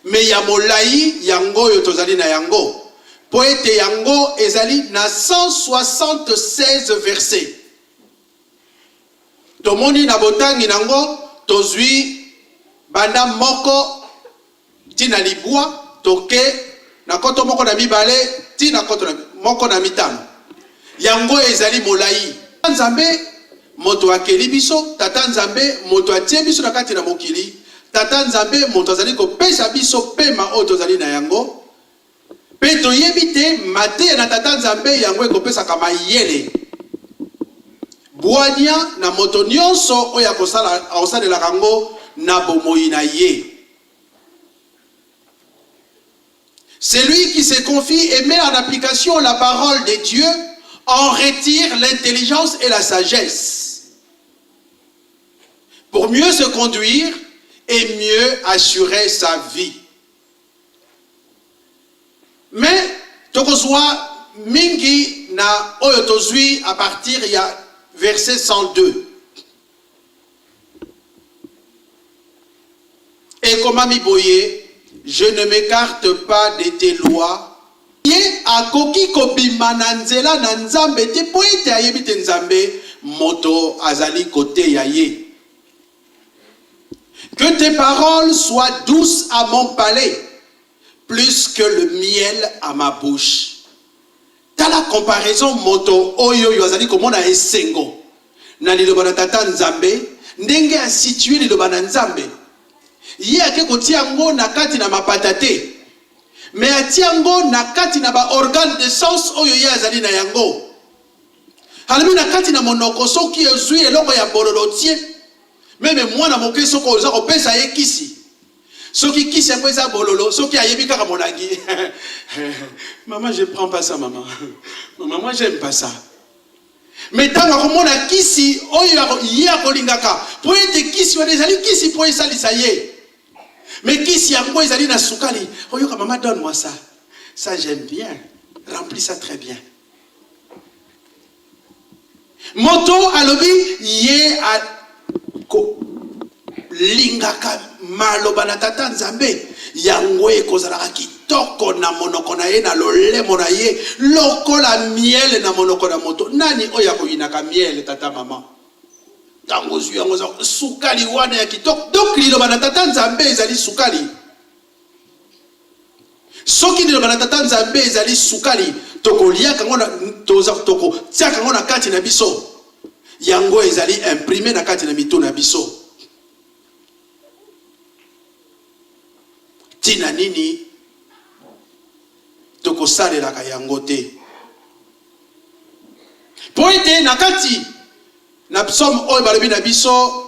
Mais ya molayi yango oyo tozali na yango. mpo ete yango ezali na 176 versets. Tomoni na botangi na yango, tozwi banda moko ti na libwa, toke na nkoto moko na mibale ti na nkoto moko na mitano. Yango ezali molai. Nzambe moto akeli biso, Tata Nzambe moto atie biso na kati na mokili, Tata Nzambe moto azali kopesa biso pema oyo tozali na yango, Mpe toyebi te mateya na Tata Nzambe yango ekopesaka mayele, bwania na moto nionso oyo akosalelaka yango na bomoyi na ye. Celui qui se confie et met en application la parole de Dieu en retire l'intelligence et la sagesse pour mieux se conduire et mieux assurer sa vie. Mais tokozwa mingi na oyo tozwi à partir ya verset 102. Ekomami boye, Je ne m'ecarte pas de tes lois. Ye akoki kobima na nzela na Nzambe te mpo ete ayebi te Nzambe moto azali koteya ye. Que tes paroles soient douces à mon palais, plus que le miel à ma bouche. Tala comparaison moto oyo oyo azali komona esengo na liloba na Tata Nzambe, ndenge a situer liloba na Nzambe. Ye ake kotia yango na kati na mapata te, mais atia yango na kati na ba organes de sens oyo ye azali na yango. Alobi na kati na monoko soki ozui eloko ya bololo otie meme mwana moke soki oza kopesa ye kisi soki kisi yango eza bololo soki ayebi kaka molangi maman je prends pas ça maman maman moi j'aime pas ça mais ntango akomona kisi oyo ye akolingaka mpo ete kisi wana ezali kisi mpo esalisa ye mais kisi yango ezali na sukali oyoka mama donne moi ça ça j'aime bien remplis ça très bien Moto alobi ye akolingaka maloba na Tata Nzambe, yango ekozalaka kitoko na monoko na ye, na lolemo na ye, lokola miel na monoko na moto. Nani oyo akoyinaka miel, tata, mama? Ntango ozwi yango, oza sukali wana ya kitoko. Donc liloba na Tata Nzambe ezali sukali. Soki liloba na Tata Nzambe ezali sukali, tokoliaka yango, tokotiaka yango na kati na biso. Yango ezali imprime na kati na mitu na biso. Ntina nini tokosalelaka yango te? Mpo ete na kati Na psaume oyo balobi na biso,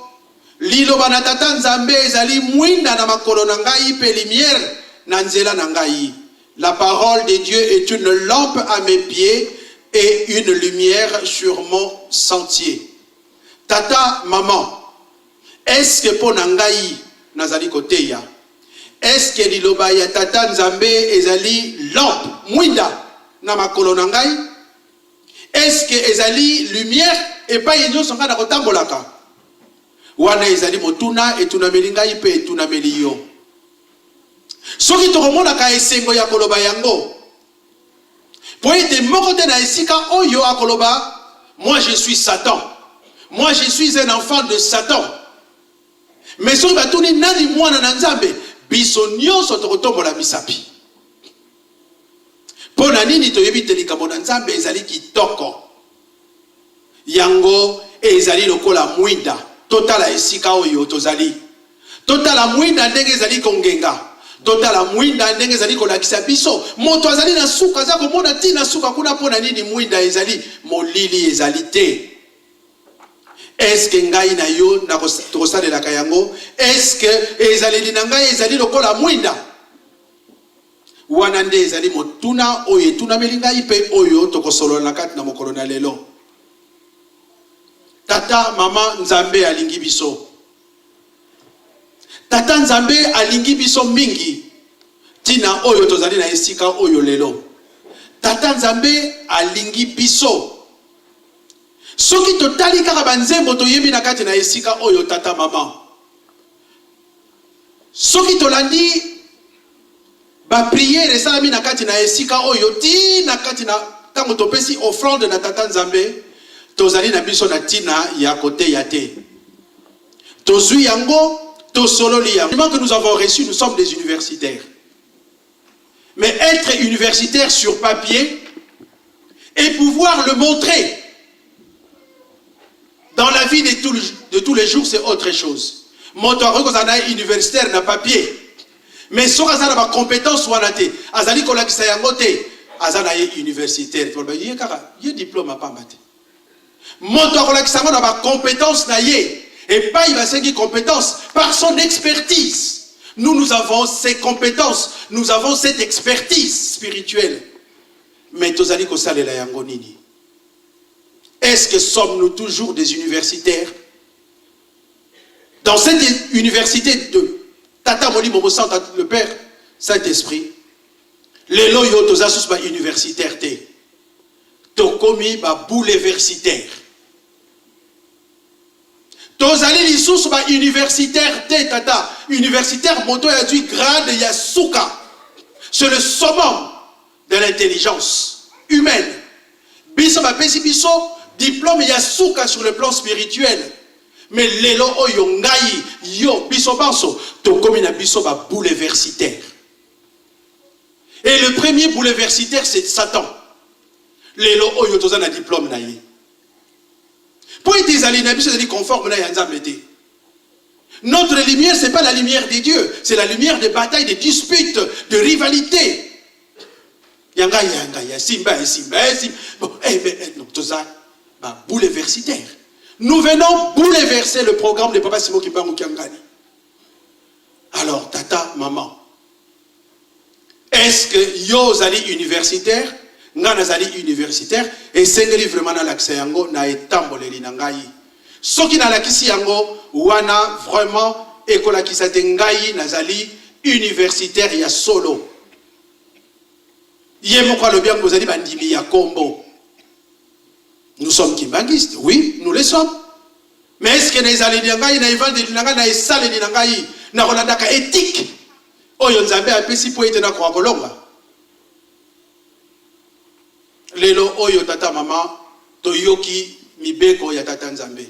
Liloba na Tata Nzambe ezali mwinda na makolo na ngai mpe lumière na nzela na ngai. La parole de Dieu est une lampe à mes pieds et une lumière sur mon sentier. Tata, maman, est-ce que mpo na ngai nazali koteya? Est-ce que liloba ya Tata Nzambe ezali lampe, mwinda na makolo na ngai? Est-ce que ezali lumière epayi nionso ngai nakotambolaka? Wana ezali motuna etunameli ngai mpe etunameli yo. Soki tokomonaka esengo ya koloba yango, mpo ete moko te na esika oyo akoloba, Moi je suis Satan, moi je suis un enfant de Satan. Mais soki batuni nani mwana na Nzambe, biso nionso tokotombola misapi. Mpo na nini toyebi te likambo na Nzambe ezali kitoko? Yango ezali lokola mwinda. Totala esika oyo tozali. Totala mwinda ndenge ezali kongenga. Totala mwinda ndenge ezali kolakisa biso. Moto azali na suka, aza komona tii na suka kuna. Mpo na nini mwinda ezali? Molili ezali te. Est-ce que ngai na yo tokosalelaka yango? Est-ce que ezaleli na ngai ezali lokola mwinda? Wana nde ezali motuna oyo etunameli ngai mpe oyo tokosolola na kati na mokolo na lelo. Tata, mama, Nzambe alingi biso. Tata Nzambe alingi biso mingi, ntina oyo tozali na esika oyo lelo. Tata Nzambe alingi biso. Soki totali kaka banzembo toyebi na kati na esika oyo, tata, mama, Soki tolandi Ba prières esalami na kati na esika oyo ti na kati na tango topesi offrande na Tata Nzambe, tozali na biso na tina ya koteya te. Tozui yango, tosololi yango. Que nous avons reçu, nous sommes des universitaires. Mais être universitaire sur papier et pouvoir le montrer dans la vie de tous les jours, c'est autre chose. Moto akoki kozala na ye universitaire na papier, mais soki aza na ba compétences wana te, azali kolakisa yango te, aza na ye universitaire. Toloba ye kaka ye diplôme apamba te. Moto akolakisa yango na ba compétences na ye, epai basengi compétence par son expertise. Nous, nous avons ces compétences, nous avons cette expertise spirituelle. Mais tozali kosalela yango nini? Est-ce que sommes-nous toujours des universitaires? Dans cette université de Tata Molimo Mosantu, le Père Saint-Esprit, lelo yo toza susu ba universitaire te. Tokomi ba bouleversitaire. Tozali lisusu ba universitaire te tata. Universitaire moto ya zui grade ya suka. C'est le summum de l'intelligence humaine. Biso bapesi biso diplôme ya suka sur le plan spirituel. Mais lelo oyo ngai, yo, biso banso tokomi na biso ba bouleversitaire. Et le premier bouleversitaire c'est Satan. Lelo oyo toza na diplôme na ye. Po ete ezali na biso ezali conforme na ya Nzambe te. Notre lumière, c'est pas la lumière de Dieu, c'est la lumière de bataille, de disputes, de rivalité. Yanga yanga ya simba ya simba ya simba. Bon, eh, mais, eh, non, toza ba bouleversitaire. Nous venons bouleverser le programme de Papa Simon Kimbangu Kiangani. Alors, tata, maman, est-ce que yo ozali universitaire? Nga nazali universitaire, esengeli vraiment nalakisa yango na etamboleli na ngai. Soki nalakisi yango wana vraiment ekolakisa te ngai nazali universitaire ya solo. Ye moko alobi yango, bozali bandimi ya kombo. Nous sommes kimbanguistes, oui, nous le sommes. Mais est-ce que na ezaleli na ngai, na evandeli na ngai, na esaleli na ngai, nakolandaka ethique oyo Nzambe apesi mpo ete nakoka kolonga? Lelo oyo tata mama toyoki mibeko ya tata Nzambe.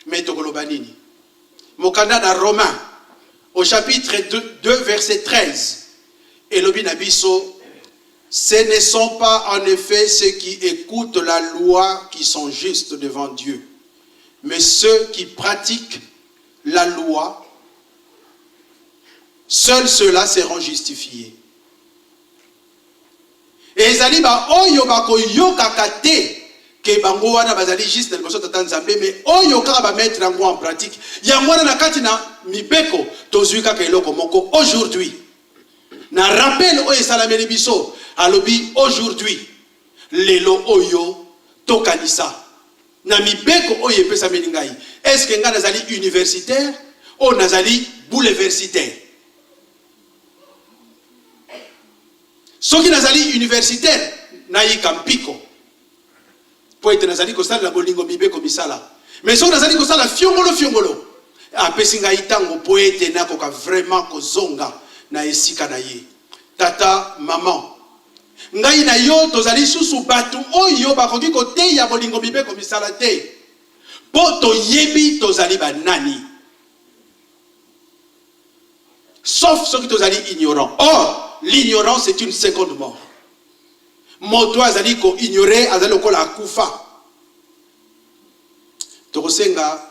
Mais tokoloba nini? Mokanda na Romains au chapitre 2 verset 13 elobi na biso, Ce ne sont pas en effet ceux qui écoutent la loi qui sont justes devant Dieu, mais ceux qui pratiquent la loi, seuls ceux-là seront justifiés. Ezali ba oyo bakoyokaka te ke bango wana bazali juste na liboso tata Nzambe, mais oyo kaka ba mettre yango en pratique. Yango wana na kati na mibeko tozwi kaka eloko moko aujourd'hui. Na rappel oyo esalameli biso, alobi aujourd'hui, lelo oyo, tokanisa na mibeko oyo epesameli ngai. Est-ce que ngai nazali universitaire ou nazali bouleversitaire? Soki nazali universitaire, nayika mpiko mpo ete nazali kosalela bolingo mibeko misala. Mais soki nazali kosala fiongolo fiongolo, apesi ngai ntango mpo ete nakoka vraiment kozonga na esika na ye. Tata, maman, ngai na yo tozali susu bato oyo bakoki koteya bolingo mibeko misala te, mpo toyebi tozali banani. Sauf soki tozali ignorant. Or, l'ignorance est une seconde mort. Moto azali ko ignorer azali lokola akufa. Tokosenga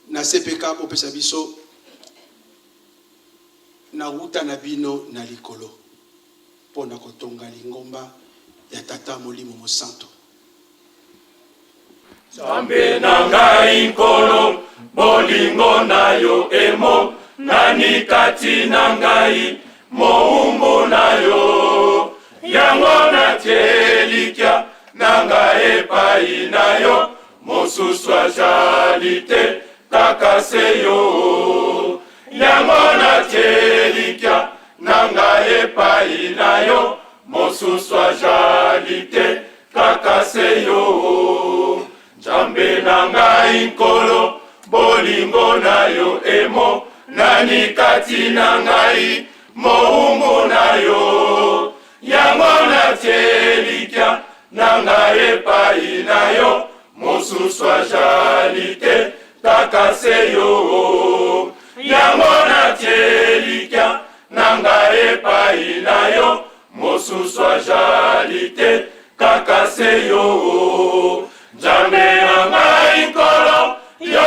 na CPK bopesa biso na wuta na bino na likolo mpo na kotonga lingomba ya Tata Molimo Mosantu. Nzambe na ngai Nkolo, bolingo na yo emonani kati na ngai, moumbu na yo. Yango natie elikya na ngai epai na yo, mosusu azali te, kaka se yo. Yango natie elikya na ngai epai na yo, mosusu azali te, Kaka se yo, Nzambe na ngai Nkolo, bolingo na yo emonani. Nani kati na ngai mowumbu na yo? Yango natie elikya na ngai epai na yo, mosusu ajali te, kaka se yo. Yango natie elikya na ngai epai na yo, mosusu ajali te, kaka se yo. Nzambe na ngai Nkolo, yo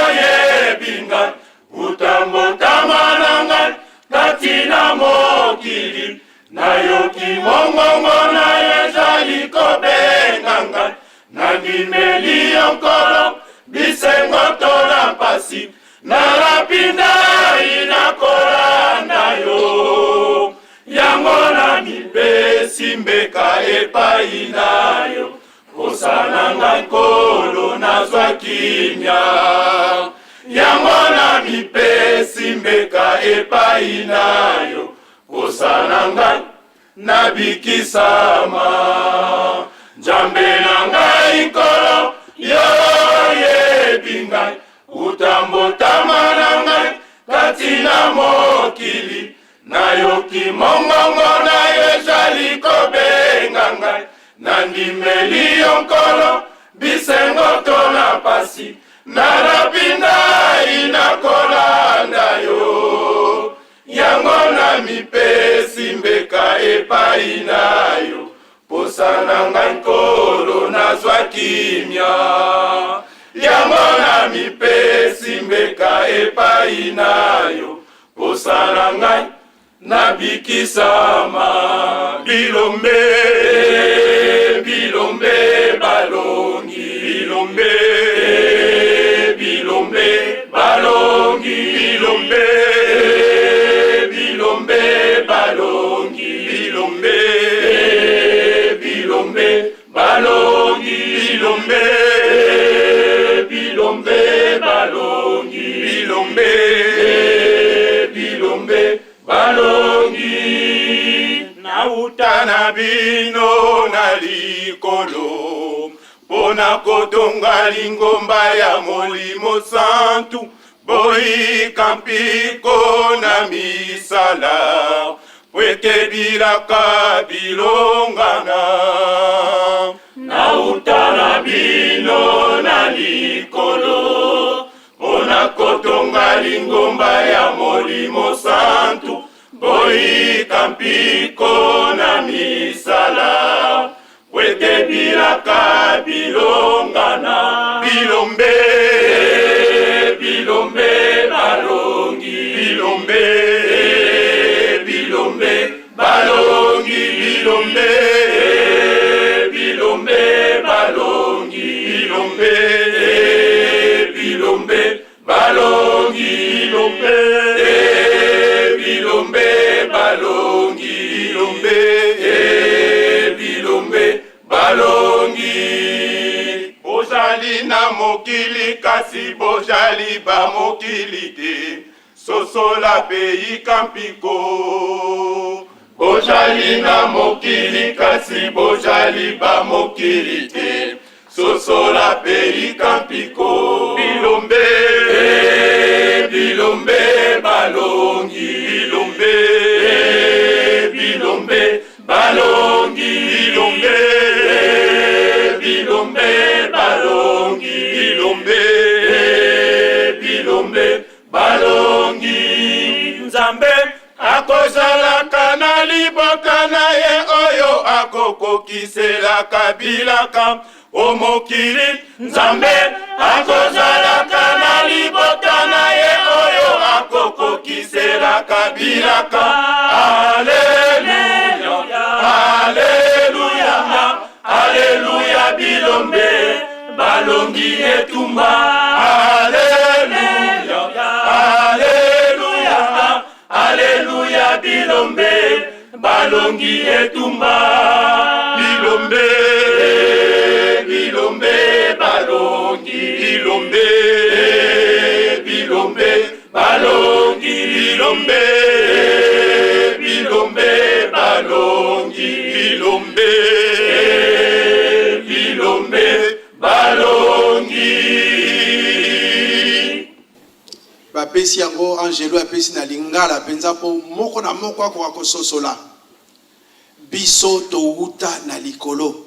oyebi ngai uta mbotama na ngai kati na mokili. Nayoki mongongo na yo ezali kobenga ngai, nandimeli yo Nkolo, bisengo to na mpasi, nalapi ndai nakolanda yo. Yango namipesi mbeka epai na yo, posa na ngai Nkolo nazwa kimia. Yango namipesi mbeka epai na yo, posa na ngai nabikisama. Nzambe na ngai Nkolo, yo oyebi ngai uta mbotama na ngai kati na mokili. Nayoki mongongo na yo ezali kobenga ngai, nandimeli yo Nkolo, bisengo to na pasi, nalapi ndai nakolanda yo. Yango namipesi mbeka epai na yo, posa na ngai Nkolo nazwa kimia. Yango namipesi mbeka epai na yo, posa na ngai nabikisama. Bilombe, bilombe balongi, bilombe, bilombe balongi, bilombe, bilombe balongi, bilombe, bilombe balongi, bilombe, bilombe balongi, bilombe, bilombe balongi. Nauta na bino na likolo mpo na kotonga lingomba ya Molimo Santu, boyika mpiko na misala po ete bilaka bilongana. Nauta na bino na likolo mpo na kotonga lingomba ya Molimo Santu, boyika mpiko na misala po ete bilaka bilongana. Bilombe, bilombe balongi, bilombe, bilombe balongi, bilombe, bilombe balongi, bilombe, bilombe balongi, bilombe, bilombe balongi, bilombe, bilombe balongi. Bozali na mokili kasi bozali ba mokili te, sosola mpe yika mpiko. Bozali na mokili kasi bozali ba mokili te, sosola mpe yika mpiko. Bilombe, bilombe balongi, bilombe, bilombe balongi, bilombe, bilombe balongi, bilombe, bilombe balongi. Nzambe akozalaka na libota na ye oyo akokokiselaka bilaka o mokili. Nzambe akozalaka na libota na ye oyo akokokiselaka bilaka. Aleluya, aleluya, aleluya, bilombe balongi etumba. Aleluya, aleluya, aleluya, bilombe balongi etumba. Bilombe, bilombe balongi, bilombe, bilombe balongi, bilombe, bilombe balongi, bilombe, bilombe balongi. Bapesi yango, angelu apesi na lingala mpenza mpo moko na moko akoka kososola. Biso towuta na likolo.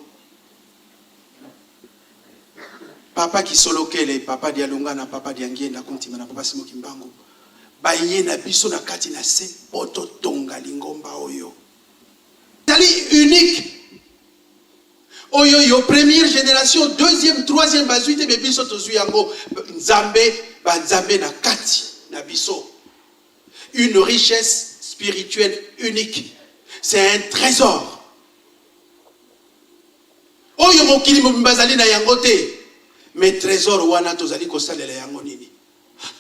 Papa Kisolokele, Papa Dialungana, Papa Diangienda Kuntima na Papa Simon Kimbangu baye na biso na kati na se mpo totonga lingomba oyo. Ezali unique. Oyo yo première generation, deuxième, troisième bazui te mais biso tozui yango. Nzambe, ba Nzambe na kati na biso. Une richesse spirituelle unique. C'est un trésor. Oyo mokili mobimba azali na yango te. Mais trésor wana tozali kosalela yango nini?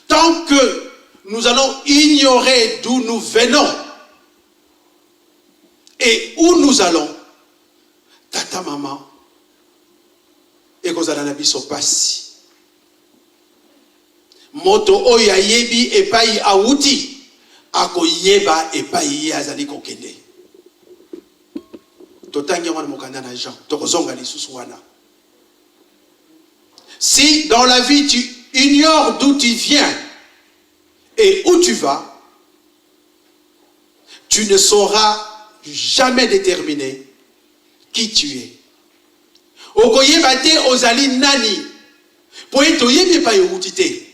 Tant que nous allons ignorer d'où nous venons et où nous allons, tata mama, ekozala na biso pasi. Moto oyo ayebi epai awuti akoyeba epai ye azali kokende. Totangi yango na mokanda na Jean, tokozonga lisusu wana. Si dans la vie tu ignores d'où tu viens et où tu vas, tu ne sauras jamais déterminer qui tu es. Okoyeba te ozali nani, po ete oyebi epai owuti te,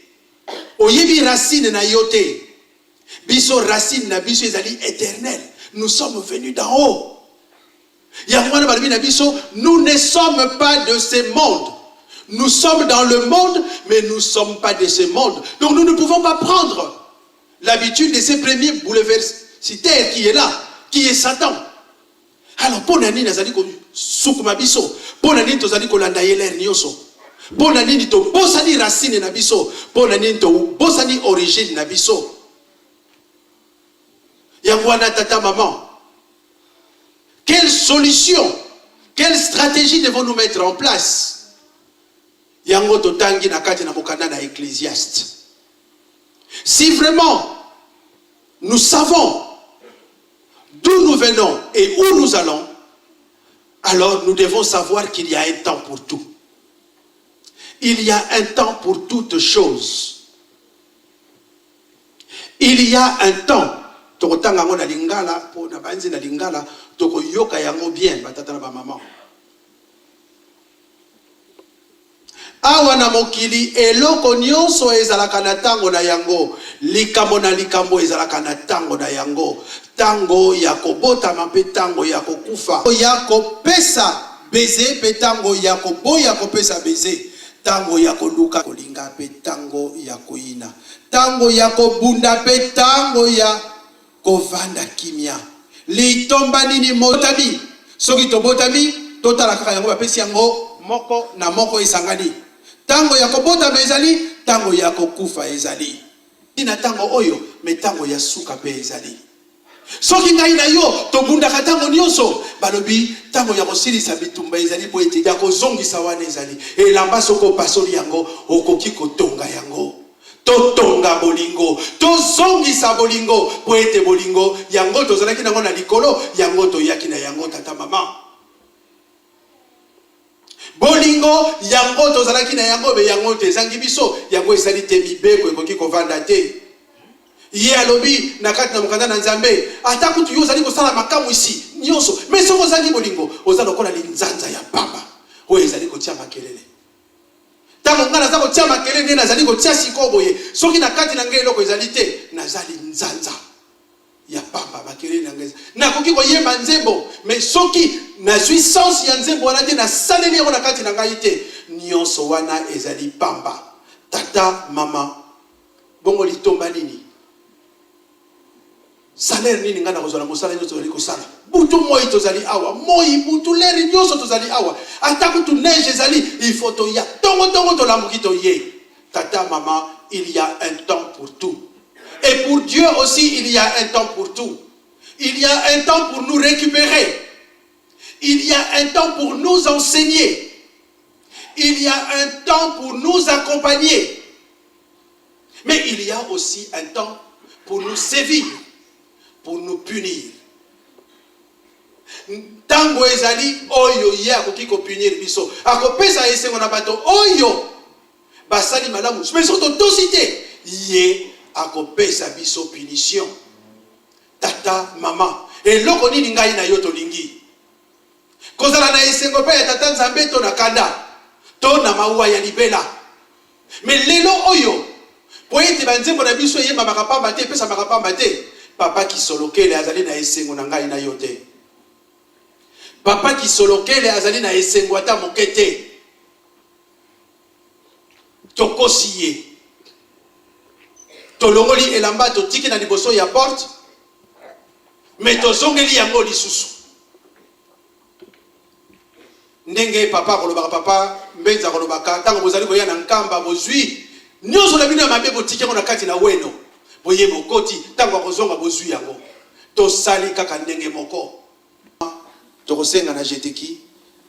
oyebi racine na yo te. Biso racine na biso ezali eternel, nous sommes venus d'en haut. Yango wana balobi na biso, nous ne sommes pas de ce monde. Nous sommes dans le monde, mais nous ne sommes pas de ce monde. Donc nous ne pouvons pas prendre l'habitude de ce premier bouleversitaire qui est là, qui est Satan. Alors mpo na nini azali kosukuma biso? Mpo na nini tozali kolanda ye lere nyonso? Mpo na nini tobosani racine na biso? Mpo na nini tobosani origine na biso? Yango wana tata maman, quelle solution, quelle stratégie devons-nous mettre en place? Yango totangi na kati na mokanda na Ecclésiaste. Si vraiment nous savons d'où nous venons et où nous allons, alors nous devons savoir qu'il y a un temps pour tout. Il y a un temps pour toutes choses. Il y a un temps tokotanga yango na lingala po na banzi na lingala tokoyoka yango bien ba tata na ba maman. Awa na mokili eloko nionso ezalaka na tango na yango, likambo na likambo ezalaka na tango na yango, tango ya kobotama mpe tango ya kokufa, ya kopesa beze mpe tango ya koboya kopesa beze, tango ya koluka kolinga mpe tango ya koyina. Tango ya kobunda mpe tango ya kovanda kimia. Litomba nini motami? Soki tobotami, totala kaka yango, bapesi yango moko na moko esangani. Tango ya kobotama ezali, tango ya kokufa ezali. Na tango oyo, mais tango ya suka mpe ezali. Soki ngai na yo tobundaka ntango nyonso, balobi ntango ya kosilisa bitumba ezali mpo ete ya kozongisa wana ezali. Elamba soki opasoli yango, okoki kotonga yango. Totonga bolingo, tozongisa bolingo mpo ete bolingo yango tozalaki na yango na likolo, yango toyaki na yango tata mama. Bolingo yango tozalaki na yango, me yango te ezangi biso, yango esali te mibeko ekoki kovanda te. Ye alobi na kati na mokanda na Nzambe, ata kutu yo ozali kosala makamwisi nyonso, me soki ozangi bolingo, oza lokola linzanza ya pamba oyo ezali kotia makelele. Ntango ngai naza kotia makelele nde nazali kotia sikoyo boye, soki na kati na ngai eloko ezali te, naza linzanza ya pamba, makelele na ngai. Nakoki koyemba nzembo, mais soki nazwi sens ya nzembo wana te, nasaleli yango na kati na ngai te, nyonso wana ezali pamba. Tata, mama, bongo litomba nini? Salaire nini ngai nakozwa na mosala nyonso tozali kosala? Butu moi tozali awa, moi butu leri nyonso tozali awa, ata kutu neige ezali, il faut toya tongo tongo, tolamuki toye. Tata, mama, il y a un temps pour tout. Et pour Dieu aussi, il y a un temps pour tout. Il y a un temps pour nous récupérer. Il y a un temps pour nous enseigner. Il y a un temps pour nous accompagner. Mais il y a aussi un temps pour nous sévir, pour nous punir. Ntango ezali oyo ye akoki kopunir biso, akopesa esengo na bato oyo basali malamu, mais soki totosi te, ye Akopesa biso punition. Tata, mama, eloko nini ngai na yo tolingi? Kozala na esengo epai ya Tata Nzambe to na kanda to na mawa ya libela? Mais lelo oyo, mpo ete ba nzembo na biso eyembamaka pamba te, epesamaka pamba te, Papa Kisolokele azali na esengo na ngai na yo te. Papa Kisolokele azali na esengo ata moke te. Tokosi ye. Tolongoli elamba totiki na liboso ya porte, mais tozongeli yango lisusu. Ndenge papa akolobaka, papa Mbenza akolobaka, ntango bozali koya na Nkamba, bozwi nyonso na bino ya mabe, botiki yango na kati na weno, boye bokoti, ntango akozonga bozwi yango. Tosali kaka ndenge moko. Tokosenga na Jeteki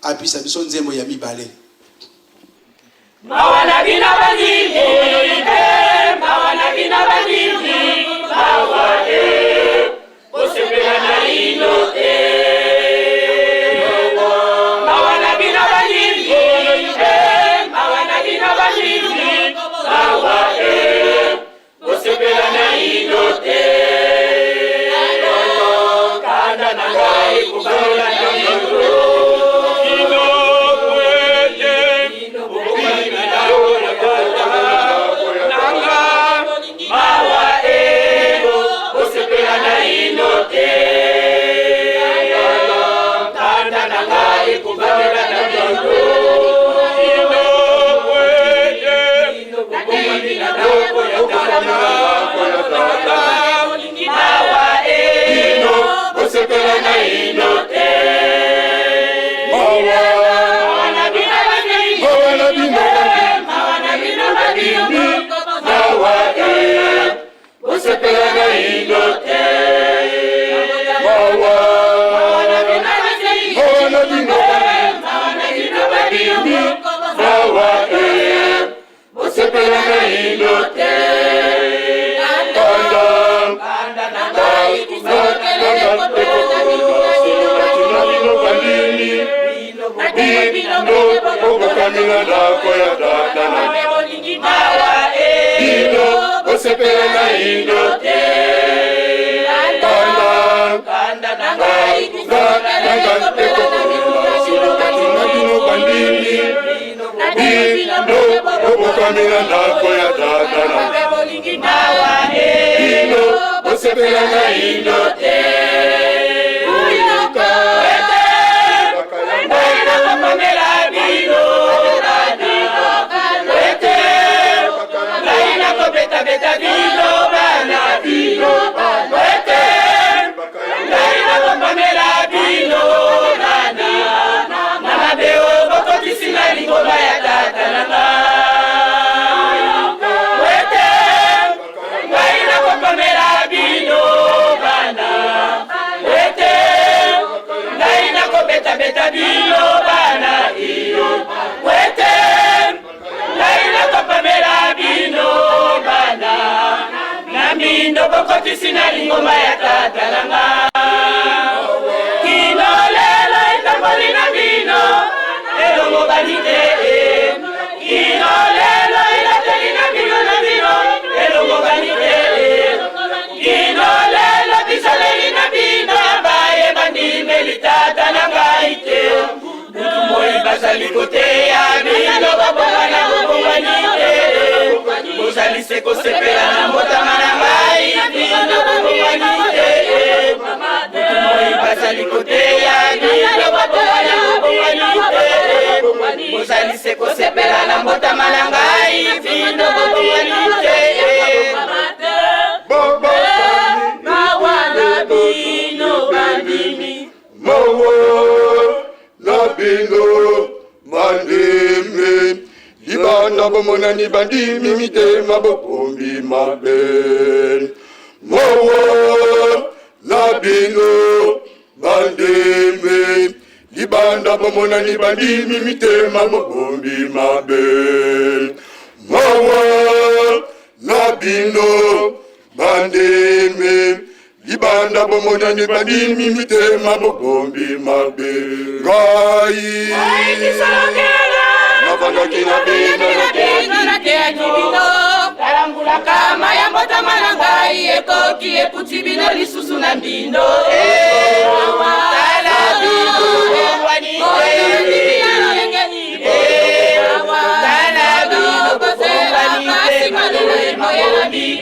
apisa biso nzembo ya mibale. Mawa na bino bandimi, eh, mawa na bino bandimi, mawa eh, bosepela na ino te. Mawa na bino bandimi, eh, mawa na bino bandimi, mawa eh, Bosepela naino te. Kanda na ngai kobalola na bino. Bino mwete, Bokobaki na ndako ya tata na nga. Mawa e, bosepela naino te. Kanda na ngai kobalola na bino. Bino mwete, Bosepela naino te. Mawa na bino bandimi, mawa e, bosepela naino te. Mawa na bino bandimi, mawa e, bosepela naino te. Kanda na ngai bino bokokami na ndako ya tata na bino bosepela naino te. Kanda na ngai bino bandimi, bino bokokami na ndako ya tata na bino bosepela naino te. Betabeta bino bana bino ete ngai nakopamela bino bana na mabe oyo bokotisi na lingomba ya tata na nga ete ngai nakopamela bino bana ete ngai nakobetabeta bino bana iyo ete ngai nakopamela bino bana na mbindo bokotisi na lingomba ya tata na nga kino lelo etamboli na bino elongo bani te kino lelo elateli na bino na bino elongo bani te kino lelo bizaleli na bino ya baye bandimeli tata na ngai te butu moi bazali koteya bino babongana bobongani te bozali se kosepela na mbotama na ngai bino bobongani te butu moi bazali koteya bino babongana bobongani te bozali se kosepela na mbotama na ngai bino bobongani te. Mawa na bino bandimi, mawa na bino bandimi, libanda bomonani bandimi, mitema bokombi mabe. Mawa na bino bandimi, libanda bomonani bandimi, mitema bokombi mabe. Mawa na bino bandimi, libanda bomonani bandimi, mitema bobombi mabe. Ngai navandaki na bino. Nateyaki bino. Mbula kama ya mbotama na ngai ekoki ekuti bino lisusu na mbindo. Tala bino bongwani te. Tala bino bongwani te makomi.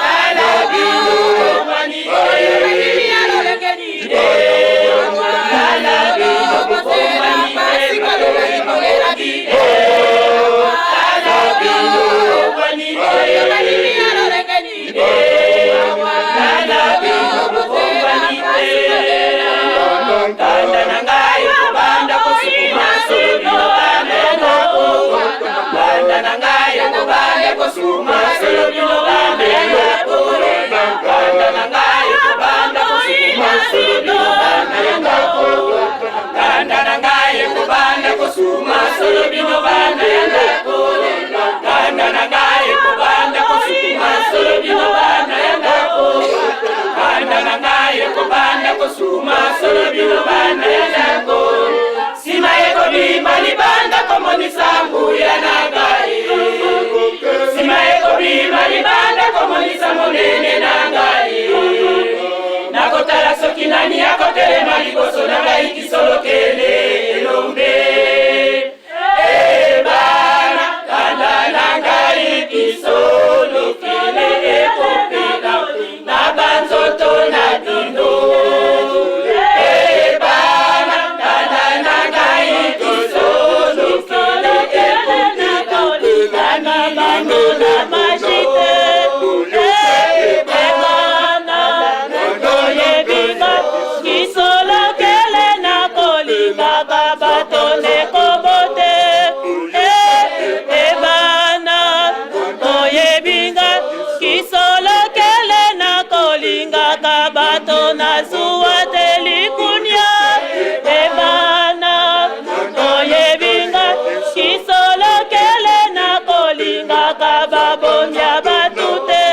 Tala bino bongwani te. Tala bino bongwani te. Kanda na ngai ekobanda kosuma solo bino bana ya ndako. Kanda na ngai ekobanda kosukuma solo bino bana ya ndako. Kanda na ngai ekobanda kosuma solo bino bana ya ndako. Sima ekobima libanda komonisa nguya na ngai. Sima ekobima libanda komonisa monene na ngai. Nakotala soki nani akotelema liboso na ngai kisolokele elombe. Ebana kanda na ngai kisolokele ekopela na banzoto na bino. Ebana kanda na ngai kisolokele ekopela na bino na bino. Kisolokele na kolingaka bato nekobote ebana oyebinga kisolokele na kolingaka bato na zuwa te likunia ebana oyebinga kisolokele na kolingaka babonya bato te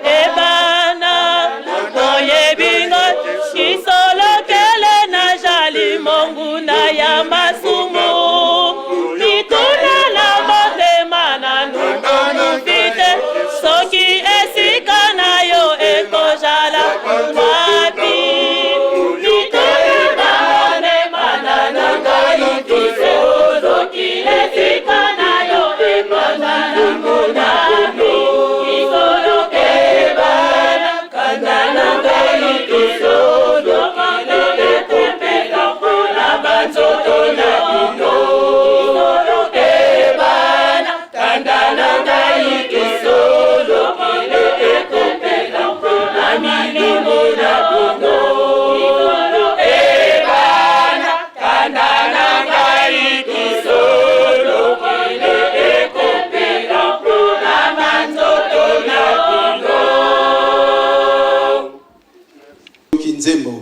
ebana oyebinga kisolokele na jali monguna ya masumu mituna na motema nanu okufi te soki esika na yo ekozala wapi mituna na motema nanu okufi te soki esika na yo ekozala wapi kisolokele Kanda na ngai kisolokele ekopela na banzoto na bino. Ebana kanda na ngai kisolokele ekopela na milimo na bino. Ebana kanda na ngai kisolokele ekopela na banzoto na bino. Yoki nzembo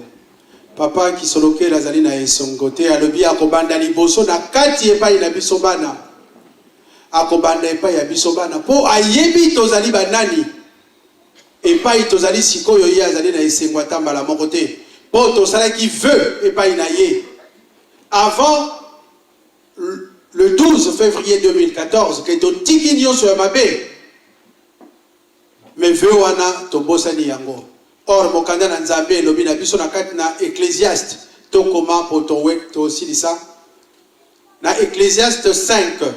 papa Kisolokele azali na esongo te, alobi akobanda liboso na kati epai na biso bana, akobanda epai ya biso bana mpo ayebi tozali banani epai tozali sikoyo. Ye azali na esengo ata mbala moko te mpo tosalaki vœu epai na ye avant le 12 février 2014 ke totiki nyonso ya mabe. Mais vœu wana tobosani yango. Or mokanda na Nzambe elobi na biso na kati na Ecclesiaste, tokoma mpo towe tosilisa na Ecclesiaste 5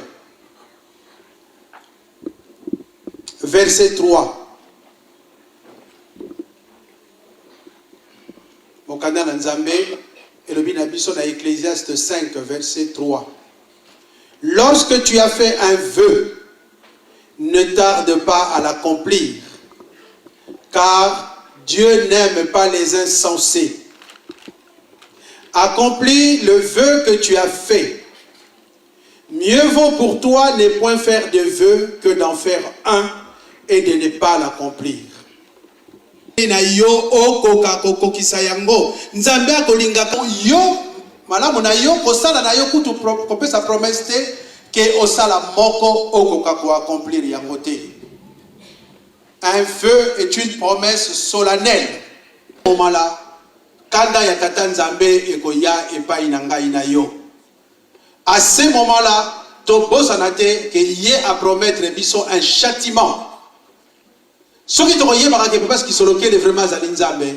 verset 3. Mokanda na Nzambe elobi na biso na Ecclesiaste 5 verset 3. Lorsque tu as fait un vœu, ne tarde pas à l'accomplir, car Dieu n'aime pas les insensés. Accomplis le vœu que tu as fait. Mieux vaut pour toi ne point faire de vœu que d'en faire un et de ne pas l'accomplir. Na yo okoka kokokisa yango. Nzambe akolingaka yo malamu na yo kosala na yo kutu pro, kopesa promesse te ke osala moko okoka koaccomplir yango te. Un vœu est une promesse solennelle. Moment là, kanda ya tata Nzambe ekoya epai na ngai na yo. À ce moment-là, Tobosana te ke ye a promettre biso un châtiment. Soki tokoyebaka ke Papa Kisolokele vraiment azali Nzambe,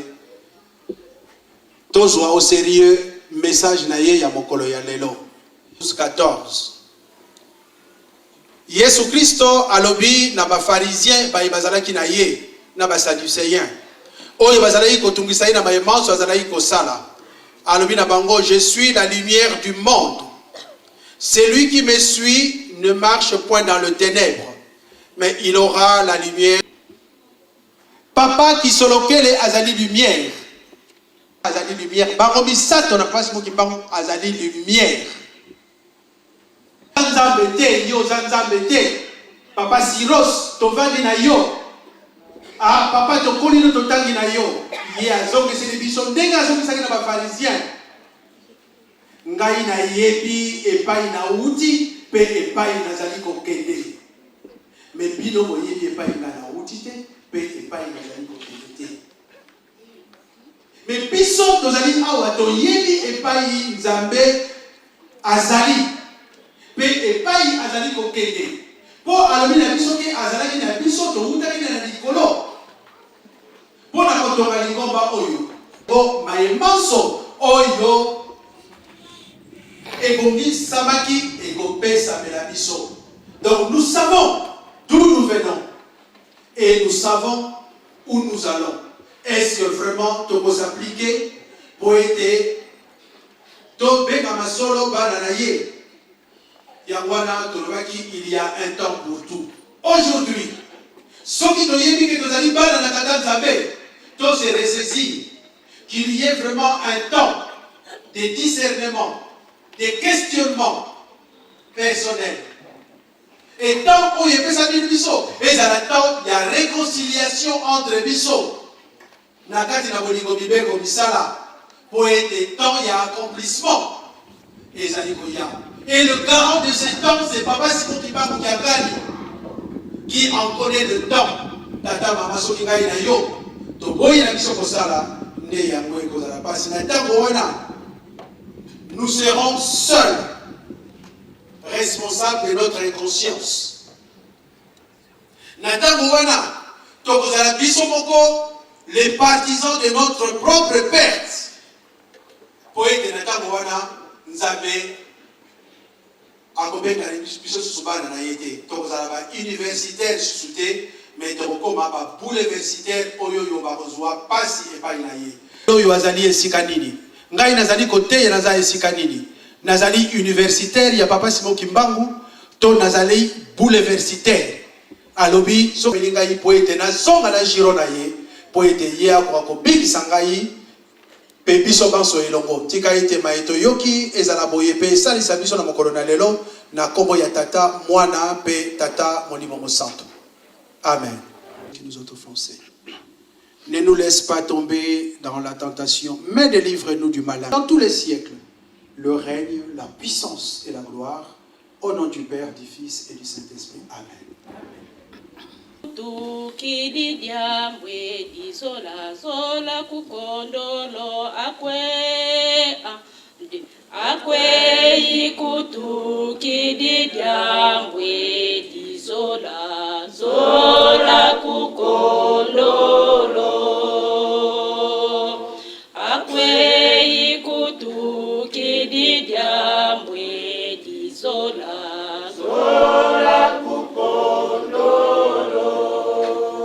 tozwa au sérieux message na ye ya mokolo ya lelo. 14. Yesu Kristo alobi na ba pharisiens baye bazalaki na ye na ba sadduceens oyo bazalaki kotungisa ye na maye manso azalaki kosala. Alobi na bango, Je suis la lumière du monde. Celui qui me suit ne marche point dans le ténèbre, mais il aura la lumière. Papa Kisolokele azali lumière. Azali lumière. Bango misato na Papa Simon Kimbangu azali lumière. Nzambe te, yo oza Nzambe te. Papa Siros, tovandi na yo. Ah, papa tokoli no totangi na yo. Ye azongiseli biso ndenge azongisaki na ba pharisiens. Ngai nayebi epai nauti mpe epai nazali kokende. Mais bino boyebi epai ngai nauti te mpe epai nazali kokende te. Mais biso tozali awa toyebi epai Nzambe azali mpe epai azali kokende, mpo alobi na biso ke azalaki na biso, towutaki na na likolo mpo na kotonga lingomba oyo. Mpo maye manso oyo ebongisamaki ekopesamela biso. Donc nous savons d'où nous venons et nous savons où nous allons. Est-ce que vraiment toko s'appliquer po ete tobengama solo bana na ye? Yango wana tolobaki il y a un temps pour tout. Aujourd'hui, soki toyebi ke tozali bana na Tata Nzambe, to se ressaisir qu'il y ait vraiment un temps de discernement, de questionnement personnel. Et temps oyo epesami biso ezala temps ya reconciliation entre biso na kati na bolingo mibeko misala mpo ete temps ya accomplissement ezali koya. Et le garant de ce temps, c'est Papa Simon Kimbangu Kiangani qui en connaît le temps. Tata mama soki ngai na yo toboyi na biso kosala nde yango ekozala mpasi na ntango wana, nous serons seuls responsable de notre inconscience. Na ntango wana tokozala biso moko les partisans de notre propre perte, mpo ete na ntango wana Nzambe akobenga biso susu bana na ye te, tokozala ba universitaire susu te, mais tokokoma ba bouleversitaire oyo oyo bakozwa pasi epai na ye. Oyo azali esika nini? Ngai nazali koteya naza esika nini? Nazali universitaire ya Papa Simon Kimbangu to nazali bouleversitaire? Alobi soki ngai mpo ete nazonga na giro na ye mpo ete ye akoka kobikisa ngai mpe biso banso elongo. Tika ete maye toyoki ezala boye mpe esalisa biso na mokolo na lelo, na kombo ya Tata, Mwana mpe Tata Molimo Mosantu. Amen. Qui nous ont offensés. Ne nous laisse pas tomber dans la tentation, mais délivre-nous du malin. Dans tous les siècles, le règne, la puissance et la gloire, au nom du Père, du Fils et du Saint-Esprit. Amen. Tukidi diambwe dizola zola kukondolo akwe akweyi kutukidi diambwe dizola zola kukondolo akweyi kutukidi diambwe dizola zola kukondolo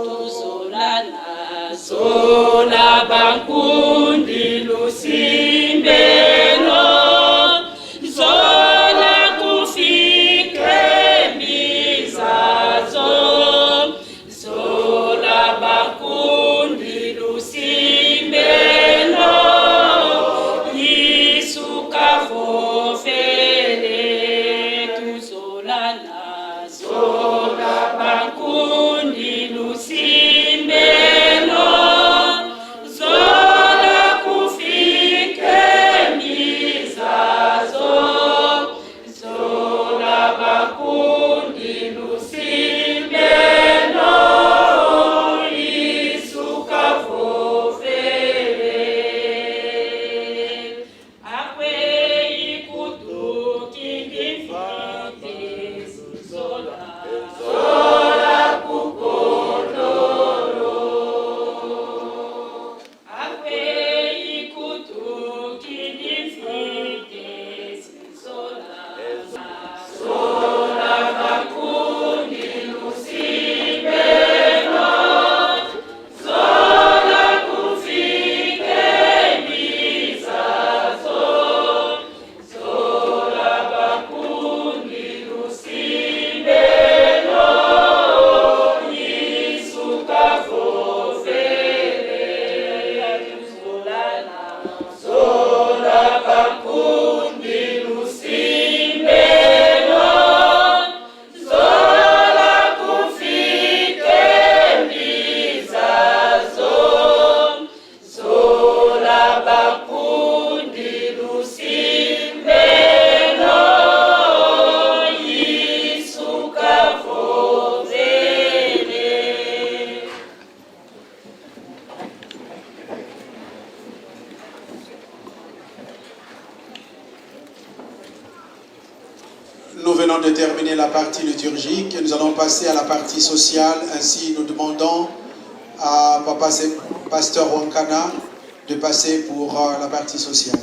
tuzolana zola bankundi lusimbelo zola kufike mbiza zola. venons de terminer la partie liturgique et nous allons passer à la partie sociale. Ainsi, nous demandons à Papa Pasteur Wankana de passer pour la partie sociale.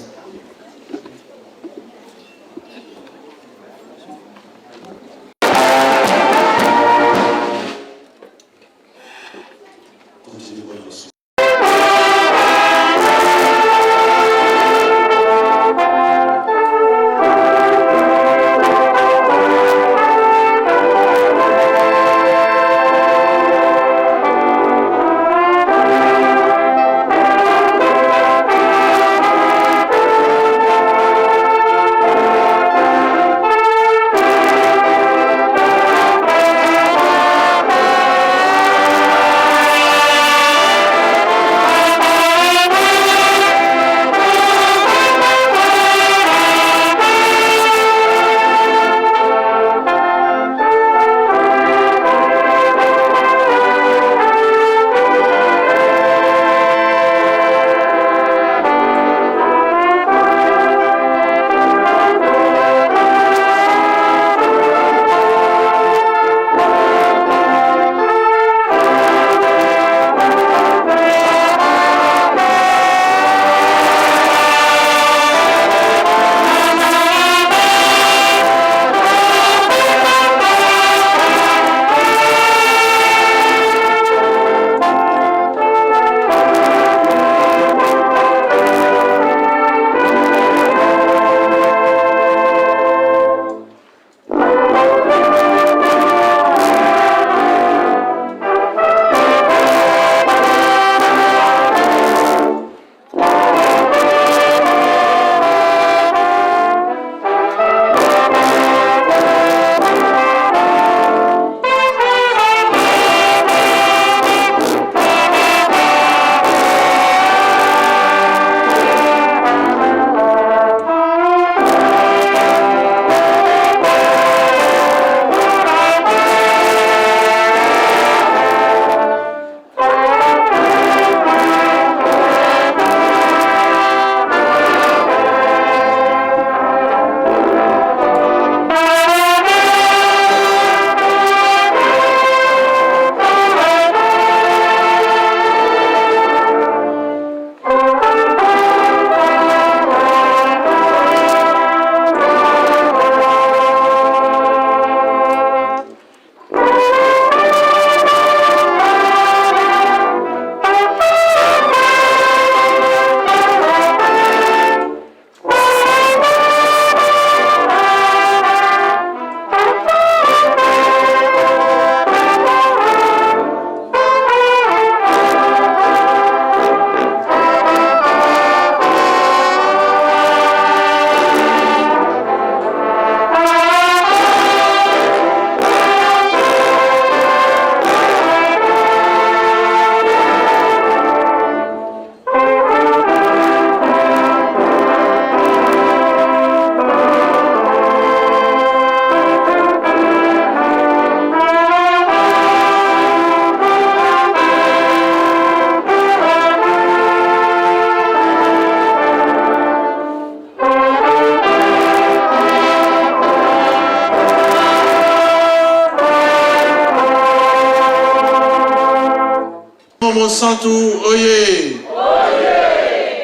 Mosantu oye.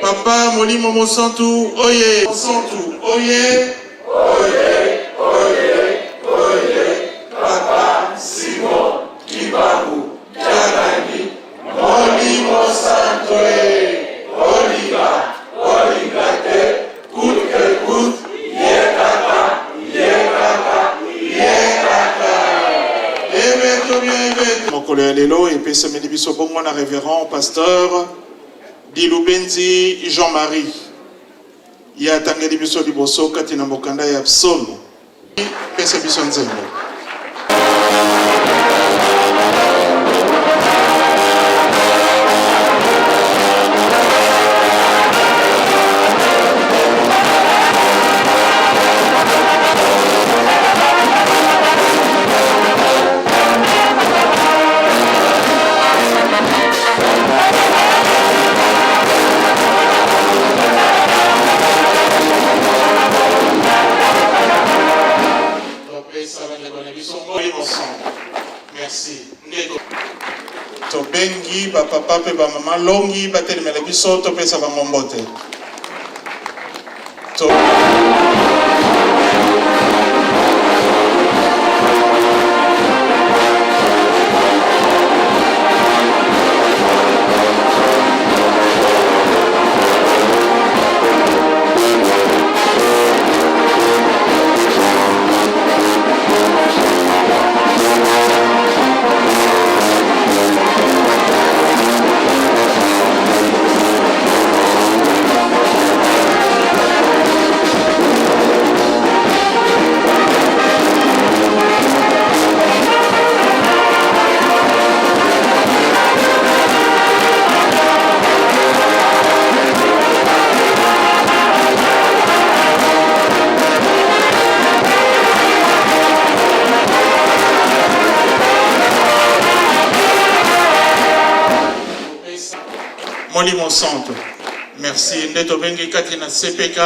Papa Molimo Mosantu oye. Mosantu oye. Oye, oye, oye. Papa Simon Kimbangu Kiangani. Molimo Santu e. Olinga, olinga te. Coûte que coûte. Ye kaka, ye kaka, ye kaka. Ebeto bien ebeto. Mokolo ya lelo epesameli biso bongo na reverend pasteur Dilubenzi Jean-Marie. Ye atangeli biso liboso kati na mokanda ya psaume. Pesa biso nzembo. bapapa mpe bamama longi batelemela biso, topesa bango mbote. To Molimo Santo. Merci nde tobengi kati na CPK.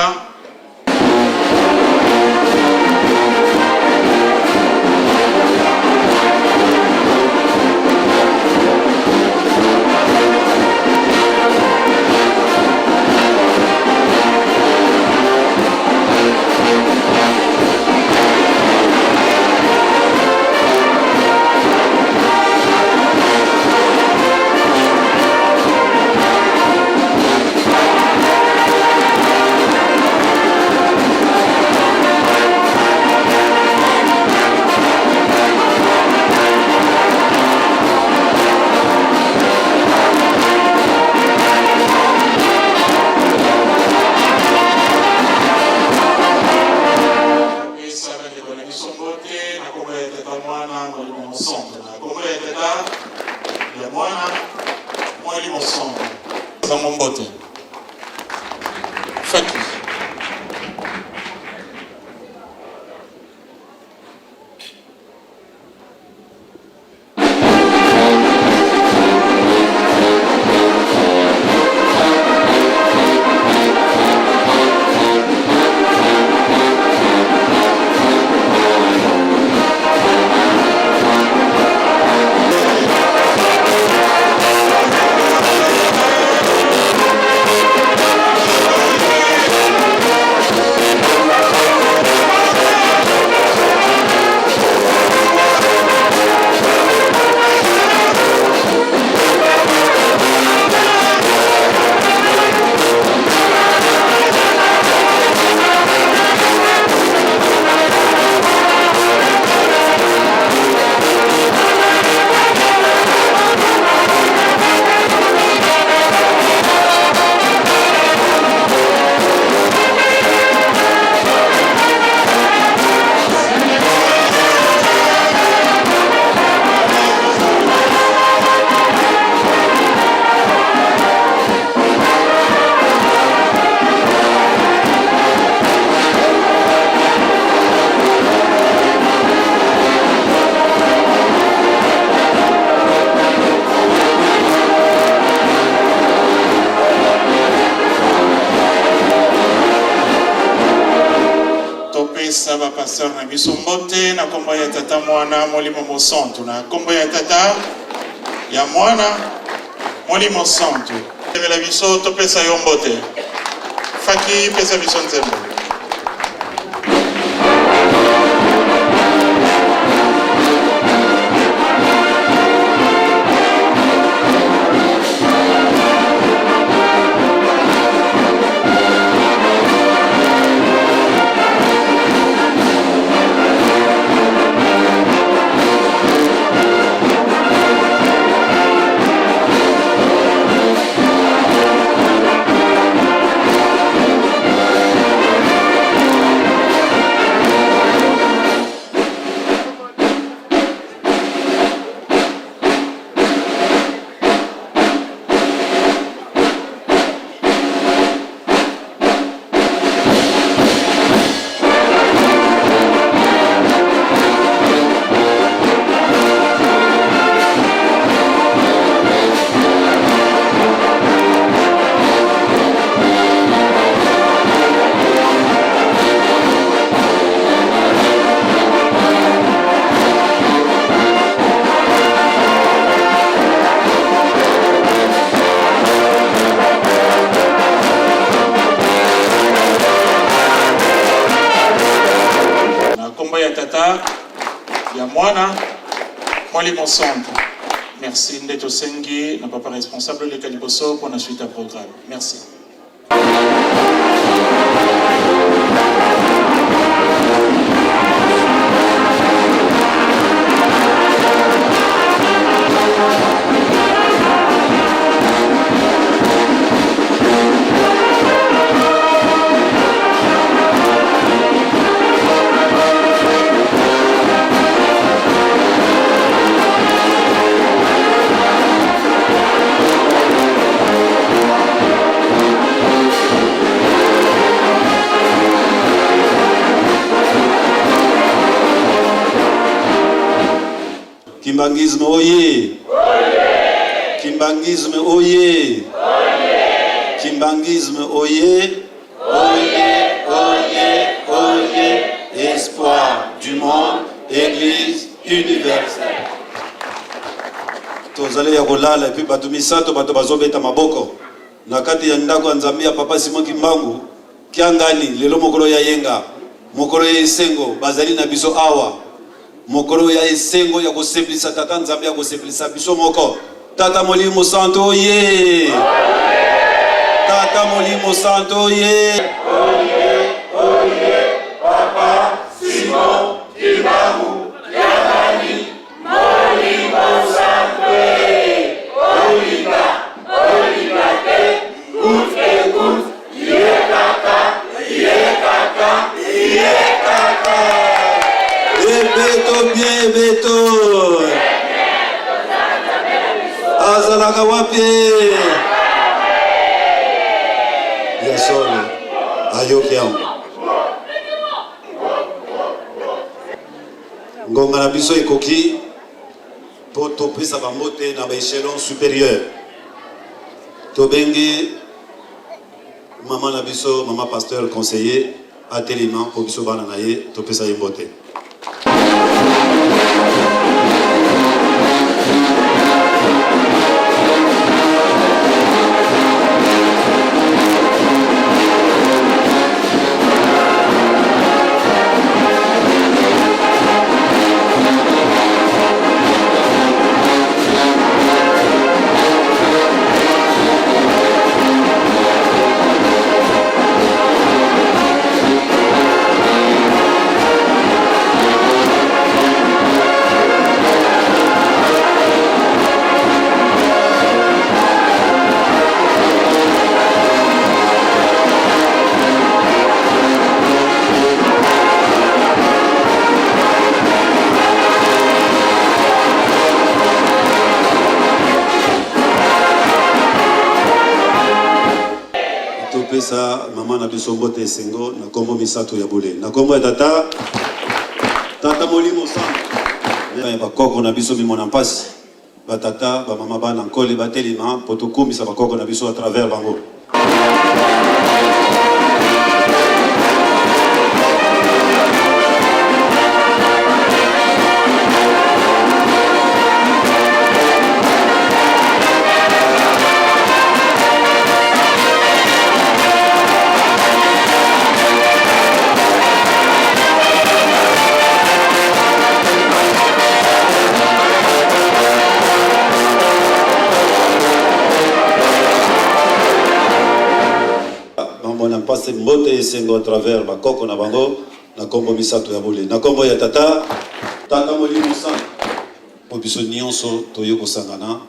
Pesa bandeko na biso mbote na kombo ya Tata, Mwana, Molimo Mosantu. Na kombo ya Tata, ya Mwana, Molimo Santu. Bango mbote. Faki. Topesa ba pasteur na biso mbote na kombo ya Tata, Mwana, Molimo Mosantu. Na kombo ya Tata, ya Mwana, Molimo Santu. Temela biso topesa yo mbote. Faki pesa biso nzembo. Mwana, Molimo Santu. Merci nde tosengi na papa responsable oleka liboso mpo na suite ya programme. Merci. Kimbanguisme oye! Kimbanguisme oye! Kimbanguisme oye! Oye, oye, oye! Espoir du monde, Église universelle. Tozali ya kolala epuis bato misato bato bazobeta maboko na kati ya ndako ya Nzambe ya Papa Simon Kimbangu Kiangani. Lelo mokolo ya yenga, mokolo ya esengo, bazali na biso awa, mokolo ya esengo ya kosepelisa Tata Nzambe, ya kosepelisa biso moko. Tata Molimo Santo oye! Tata Molimo Santo oye! Oye, oye, Papa Simon Kimbangu Kiangani, Molimo Santo olinga olinga te, coûte que coûte, ye kaka, ye kaka, ye kaka. Ebeto bien ebeto. Azalaka wapi? Ya solo ayoki yango. Ngonga na biso ekoki mpo topesa bambote na ba echelon supérieur. Tobengi mama na biso, mama pasteur conseiller, atelema mpo biso bana na ye topesa ye mbote. Topesa mama na biso mbote esengo na nkombo misato ya bule, na nkombo ya Tata, Tata Molimo Santo, ya bakoko na biso mimona mpasi, batata, bamama, bana nkole batelema mpo tokumisa bakoko na biso à travers bango. Bamona mpasi mbote esengo à travers bakoko na bango na kombo misato ya bule, na kombo ya Tata, Tata Molimo Santo, mpo biso nyonso toye kosangana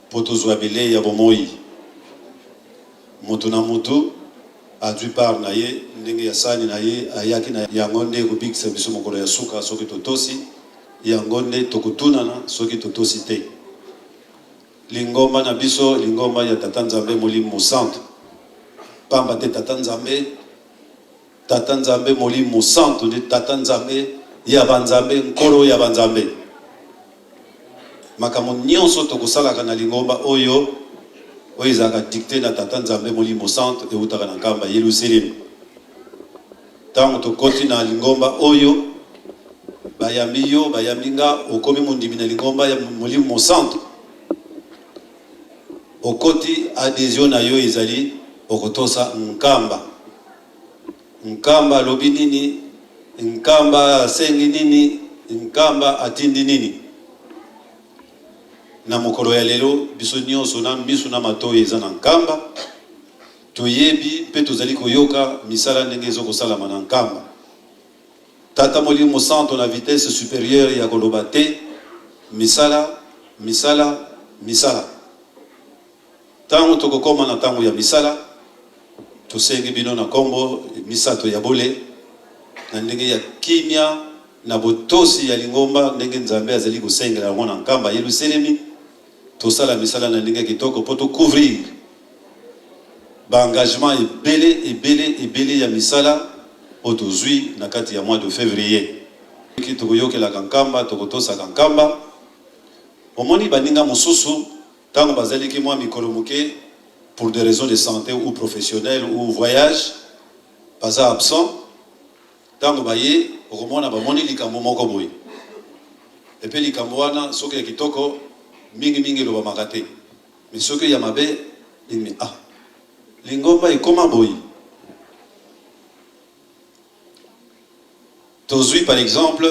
mpo tozwa bilei ya bomoi. Moto na moto azwi part na ye ndenge ya sani na ye ayaki na yango nde ekobikisa biso mokolo ya suka soki totosi yango nde tokotunana soki totosi te. Lingomba na biso lingomba ya Tata Nzambe Molimo Mosantu, pamba te Tata Nzambe, Tata Nzambe Molimo Mosantu nde Tata Nzambe ya ba nzambe, Nkolo ya ba nzambe. Makambo nionso tokosalaka na lingomba oyo, oyo ezalaka dicte na Tata Nzambe Molimo Santu, ewutaka na Nkamba Yelusalemi. Tango tokoti na lingomba oyo, bayambi yo, bayambi nga, okomi mondimi na lingomba ya Molimo Mosantu. Okoti, adhesion na yo ezali okotosa Nkamba. Nkamba alobi nini? Nkamba asengi nini? Nkamba atindi nini? Na mokolo ya lelo, biso nyonso na miso na matoyi eza na Nkamba, toyebi mpe tozali koyoka misala ndenge ezo kosalama na Nkamba. Tata Molimo Santo na vitesse superieure ya koloba te, misala, misala, misala. Tango tokokoma na tango ya misala, tosengi bino na kombo misato ya bule, na ndenge ya kimia, na botosi ya lingomba ndenge Nzambe azali kosengela yango na Nkamba Yeluselemi, tosala misala na ndenge ya kitoko mpo to couvrir ba engagements ebele ebele ebele ya misala oyo tozui na kati ya mois de fevrier. Soki tokoyokelaka Nkamba, tokotosaka Nkamba. Omoni baninga mosusu Tango bazaliki mwa mikolo moke pour des raisons de sante ou professionnelles ou voyage baza absent, tango baye okomona bamoni likambo moko boye et pe likambo wana soki ya kitoko mingi mingi elobamaka te mais soki ya mabe mingi ah lingomba ekoma boye. Tozui par exemple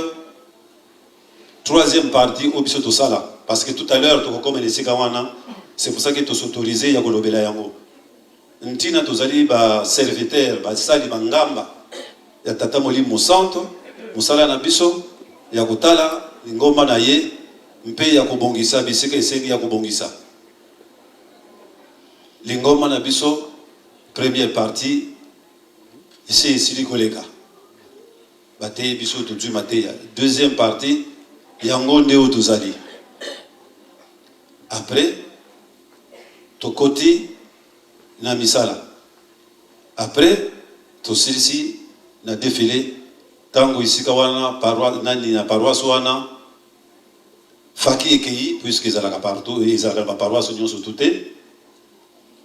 troisième partie oyo biso tosala parce que tout à l'heure tokokoma na esika wana, c'est pour ça que to s'autoriser ya kolobela yango. Ntina tozali ba serviteurs, basali ba ngamba ya Tata Molimo Mosanto, mosala na biso ya kotala lingomba na ye mpe ya kobongisa bisika esengi ya kobongisa lingomba na biso. Première partie Esi esili koleka. Bateyi biso tozui mateya. Deuxième partie yango nde oyo tozali. Après tokoti na misala. Après tosilisi na defile tango esika wana paroisse nani na paroisse wana faki ekeyi puisque ezalaka partout ezalaka na ba paroisse nionso tout te.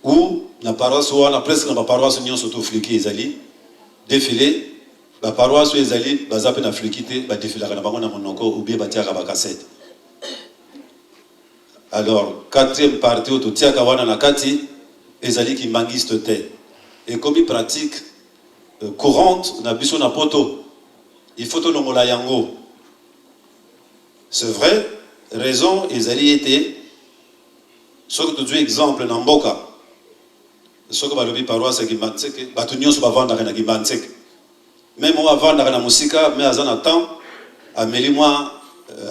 Ou na paroisse wana presque na ba paroisse nionso to fliki ezali defile ba paroisse oyo ezali baza pe na fliki te ba defilaka na bango na monoko ou bien batiaka ba cassette alors quatrième partie oyo totiaka wana na kati ezali kimbanguiste te ekomi pratique courante na biso na poto il faut tolongola yango c'est vrai raison ezali ete Soki tozui exemple na mboka, soki balobi paroisse ya Kimbanseke, batu nionso bavandaka na Kimbanseke. Meme oyo avandaka na mosika mais aza na temps, ameli mwa,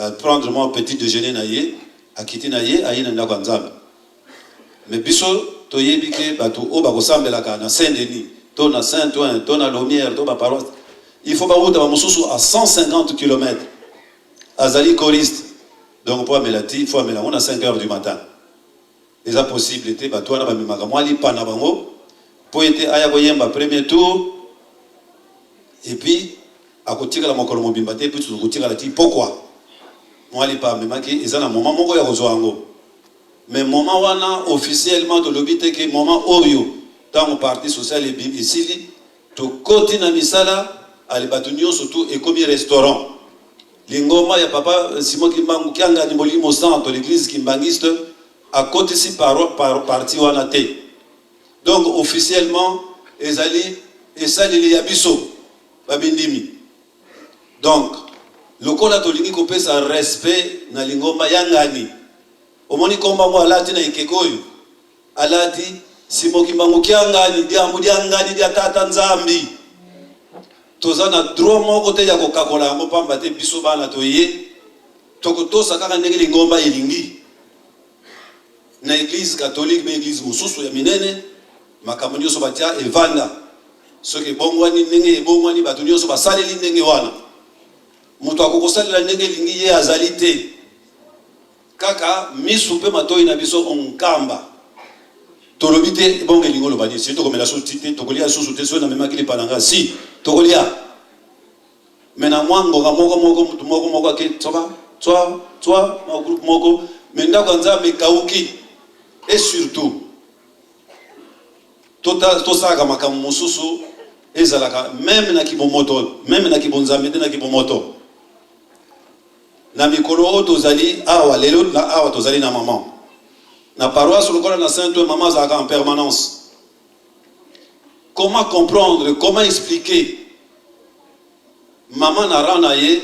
a prendre mwa petit dejeuner na ye, akiti na ye, aye na ndako ya Nzambe. Mais biso toyebi ke batu oyo bakosambelaka na Saint Denis, to na Saint Ouen, to na Lomière, to ba paroisse, il faut bawuta ba mosusu à 150 kilomètres. Azali choriste. Donc po amela ti, faut amela yango na 5 heures du matin. Eza possible te, batu wana bamemaka mwa lipa na bango po ete aya koyemba premier tour et puis akotikala mokolo mobimba te, puis tokotikala ti pokwa. Mwa lipa amemaki eza na moment moko ya kozwa yango. Mais moment wana officiellement tolobi te ke moment oyo tango partie sociale ebimi esili, tokoti na misala, ale batu nionso tout ekomi restaurant. Lingomba ya papa Simon Kimbangu Kiangani Molimo Santo, l'eglise kimbanguiste, akotisi paro, par, parti wana te. Donc officiellement ezali esaleli ya biso ba bindimi. Donc lokola tolingi kopesa respect na lingomba ya ngani, omoni kombo yango alati na ekeko oyo Alati Simon Kimbangu Kiangani diambu dia ngani dia tata Nzambi. Toza na droit moko te ya kokakola yango pamba te biso bana toye tokotosa kaka ndenge lingomba elingi. Na eglise catholique be eglise mosusu ya minene makambo nyonso batia evanda, soki ebongwani ndenge ebongwani bato nyonso basaleli ndenge wana. Moto akokosalela ndenge elingi ye azali te. Kaka misu pe matoyi na biso onkamba. Tolobi te ebongo elingi oloba nini? Si tokomela susu ti te, tokolia susu te, soki namemaki lipa na nga si tokolia. Mais na mwa ngonga moko moko mutu moko moko ake tswa tswa tswa mwa groupe moko mais ndako ya Nzambe ekauki et surtout tosalaka makambo mosusu ezalaka meme na kibomoto meme na kibonzambe te na kibomoto. Na mikolo oyo tozali awa lelo na awa tozali na maman na paroisse lokola na Saint Ouen maman azalaka en permanence. Comment comprendre, comment expliquer maman na rang na ye?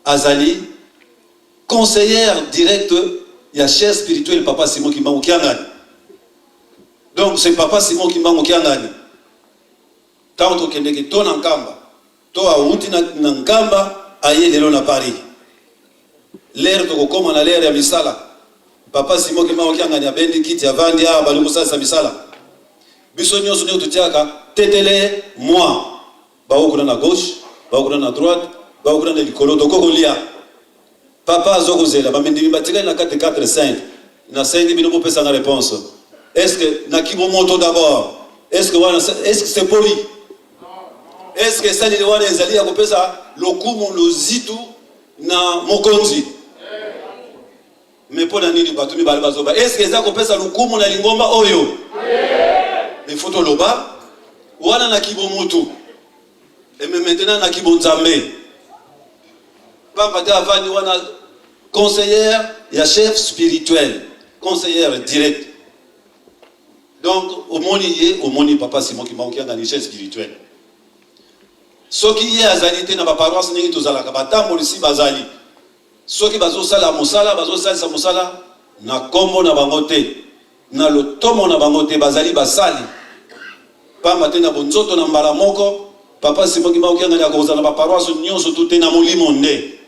Azali conseillère directe ya chef spirituel Papa Simon Kimbangu Kiangani. Donc c'est Papa Simon Kimbangu Kiangani. Tango tokendeke to na Nkamba, to awuti na, na Nkamba aye lelo na Paris. L'heure tokokoma na l'heure ya misala, Papa Simon Kimbangu Kiangani abendi kiti avandi awa bali kosalisa misala. Biso nyonso ndenge totiaka tetele moi Baoyo kuna na gauche, baoyo kuna na droite, baoyo kuna na likolo, tokoki kolia. Papa azo kozela, ba mindimi batikali na kati 4 5. Nasengi bino bopesa nga reponse. Est-ce que na kibomoto d'abord, est-ce que wana est-ce que c'est poli? Est-ce que esaleli wana ezali ya kopesa lokumu lozitu na mokonzi? Mais pona nini bato mibale bazoba? Est-ce que eza kopesa lokumu na lingomba oyo? Mais faut toloba wana na kibomoto. Et mais maintenant na kibonzambe. Pamba te avandi wana conseillère ya chef spirituel, conseillère direct. Donc omoni ye, omoni papa Simon Kimbangu Kiangani chef spirituel. Soki ye azali te na ba paroisse ndenge tozalaka, batambolisi bazali. Soki bazosala mosala, bazosalisa mosala na nkombo na bango te, na lotomo na bango te, bazali basali. Pamba te na bonzoto na mbala moko, Papa Simon Kimbangu Kiangani akozala na ba paroisse nyonso tu te, na molimo nde.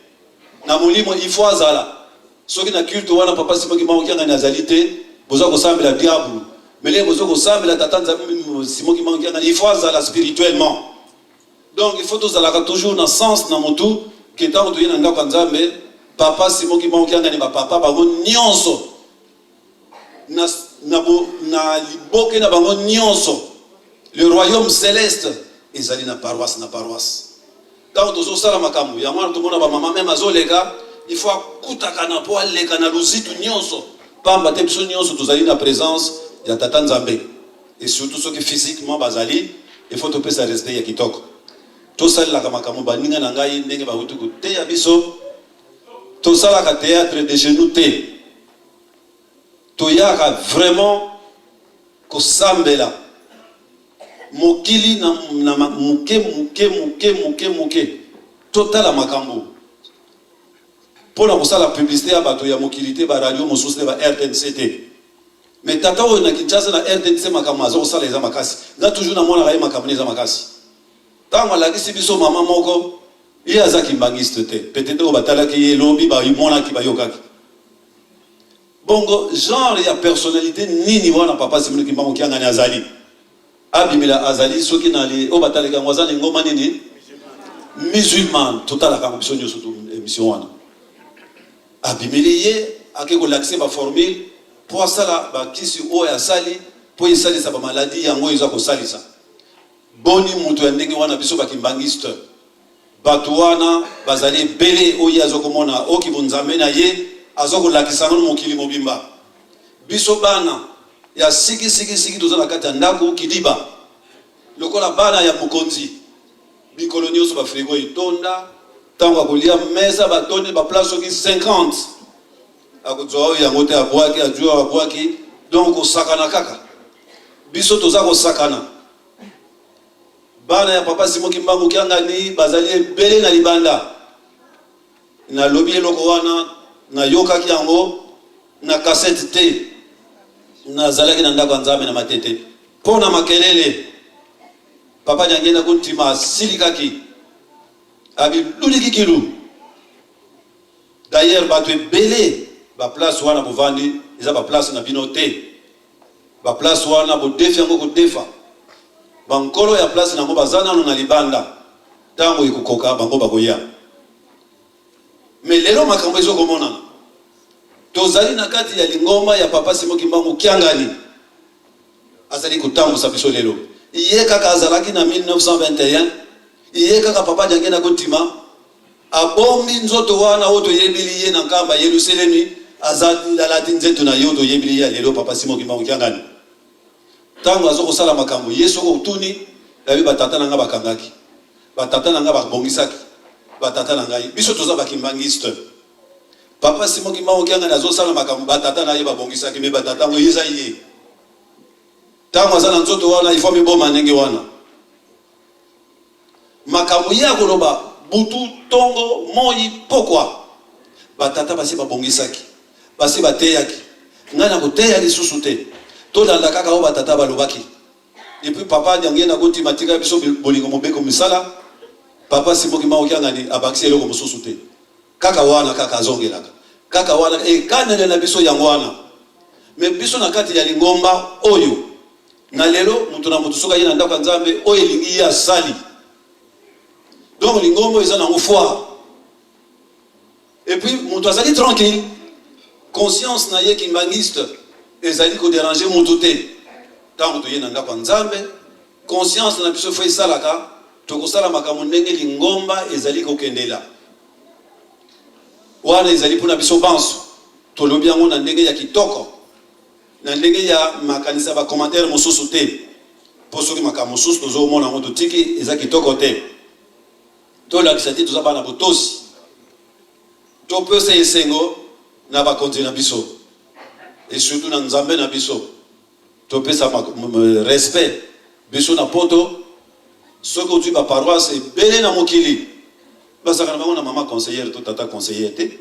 Na molimo il faut azala. Soki na culte wana Papa Simon Kimbangu Kiangani azali te, boza kosambela diabulu. Mais lelo bozo kosambela Tata Nzambe Simon Kimbangu Kiangani, il faut azala spirituellement. Donc il faut tozalaka toujours na sens na mutu que tango toye na ndako ya Nzambe, papa Simon Kimbangu Kiangani ba papa bango nionso na, na, bo, na liboke na bango nionso le royaume celeste ezali na paroisse na paroisse. Tango tozosala makambo yango wana tomona ba mama meme azoleka il faut akutaka na po aleka na luzitu nionso pamba te biso nionso tozali na presence ya Tata Nzambe. Et surtout soki physiquement bazali, il faut topesa respect ya kitoko. Tosalelaka makambo baninga na ngai ndenge bawuti koteya biso. Tosalaka theatre de chez nous te. Toyaka vraiment kosambela mokili na, na moke moke moke moke moke. Totala makambo mpo na kosala publicité ya bato ya mokili te, ba radio mosusu te, ba RTNC te. Mais tata oyo na Kinshasa na RTNC makambo aza kosala eza makasi. Nga toujours namonaka ye makambo ne eza makasi. Tango alakisi biso mama moko ye aza kimbanguiste te. Peut-être oyo batalaki ye lobi bamonaki bayokaki. Bongo genre ya personnalité nini wana papa Simon Kimbangu Kiangani azali? Abimela azali soki na li oyo batalaki yango aza na lingomba nini? Musulman. Totalaka yango biso nyoso emission wana. Abimeli ye ake kolakisa ba formule po asala ba kisi oyo asali po esalisa ba maladie yango eza kosalisa. Boni mutu ya ndenge wana biso ba kimbanguiste batu wana bazali ebele oyo ye azo komona oyo kibonzambe na ye azo kolakisa yango na mokili mobimba. Biso bana ya siki siki siki toza na kati ya ndako kidiba lokola bana ya mokonzi. Mikolo nionso ba frigo etonda, tango akolia mesa batondi ba plats soki 50. Akozua oyo yango te abuaki, azui oyo abuaki, donc kosakana kaka. Biso toza kosakana. Bana ya papa Simon Kimbangu Kiangani bazali ebele na libanda. Nalobi eloko wana nayokaki yango na cassette te. Nazalaki na ndako ya Nzambe na Matete. Mpo na makelele Papa Diangienda Kuntima asilikaki abiluliki kilu. D'ailleurs batu ebele ba place wana bovandi eza ba place na bino te. Ba place wana bodefi yango kodefa. Ba nkolo ya place nango baza nanu na libanda. Tango ekokoka bango bakoya. Mais lelo makambo ezo komonana. Tozali na kati ya lingomba ya Papa Simon Kimbangu Kiangani. Azali kotambusa biso lelo. Ye kaka azalaki na 1921, ye kaka Papa Diangienda Kuntima abombi nzoto wana oyo toyebili ye na Nkamba Yeluselemi, alati nzeto na ye oyo toyebili ye ya lelo Papa Simon Kimbangu Kiangani. Tango azo kosala makambo, ye soki otuni, yabi ba tata na nga bakangaki, ba tata na nga babongisaki, ba tata na ngai. Biso toza ba kimbanguiste. Papa Simon Kimbangu Kiangani azo sala makambo ba tata na ye babongisaki, mais ba tata yango eza ye. Tango aza na nzoto wana, il faut amiboma ndenge wana. Makambo ye akoloba, butu tongo moi pokwa. Batata basi babongisaki, basi bateyaki, ngai nakoteya lisusu te. Tolanda kaka oyo batata balobaki. Et puis papa Diangienda Kuntima atikala biso bolingo mobeko misala, papa Simon Kimbangu Kiangani abakisi eloko mosusu te. Kaka wana kaka azongelaka. Kaka wana ekanele na biso yango wana. Mais biso na kati ya lingomba oyo na lelo moto na moto soki aye na ndako ya Nzambe oyo elingi ye asali. Donc lingomba eza nango foire. Et puis moto azali tranquille, conscience na ye kimbanguiste ezali ko deranger moto te. Tango toye na ndako ya Nzambe, conscience na biso faut esalaka, tokosala makambo ndenge lingomba ezali kokendela. Wana ezali mpona biso banso, tolobi yango na ndenge ya kitoko, na ndenge ya makanisa ba commentaire mosusu te, mpo soki makambo mosusu tozomona yango totiki eza kitoko te. Tolakisa te toza bana botosi. Topesa esengo na bakonzi na biso et surtout na Nzambe na biso. Topesa respect biso na poto soki ozwi ba paroisse ebele na mokili bazalaka na bango na mama conseillère to tata conseillère te.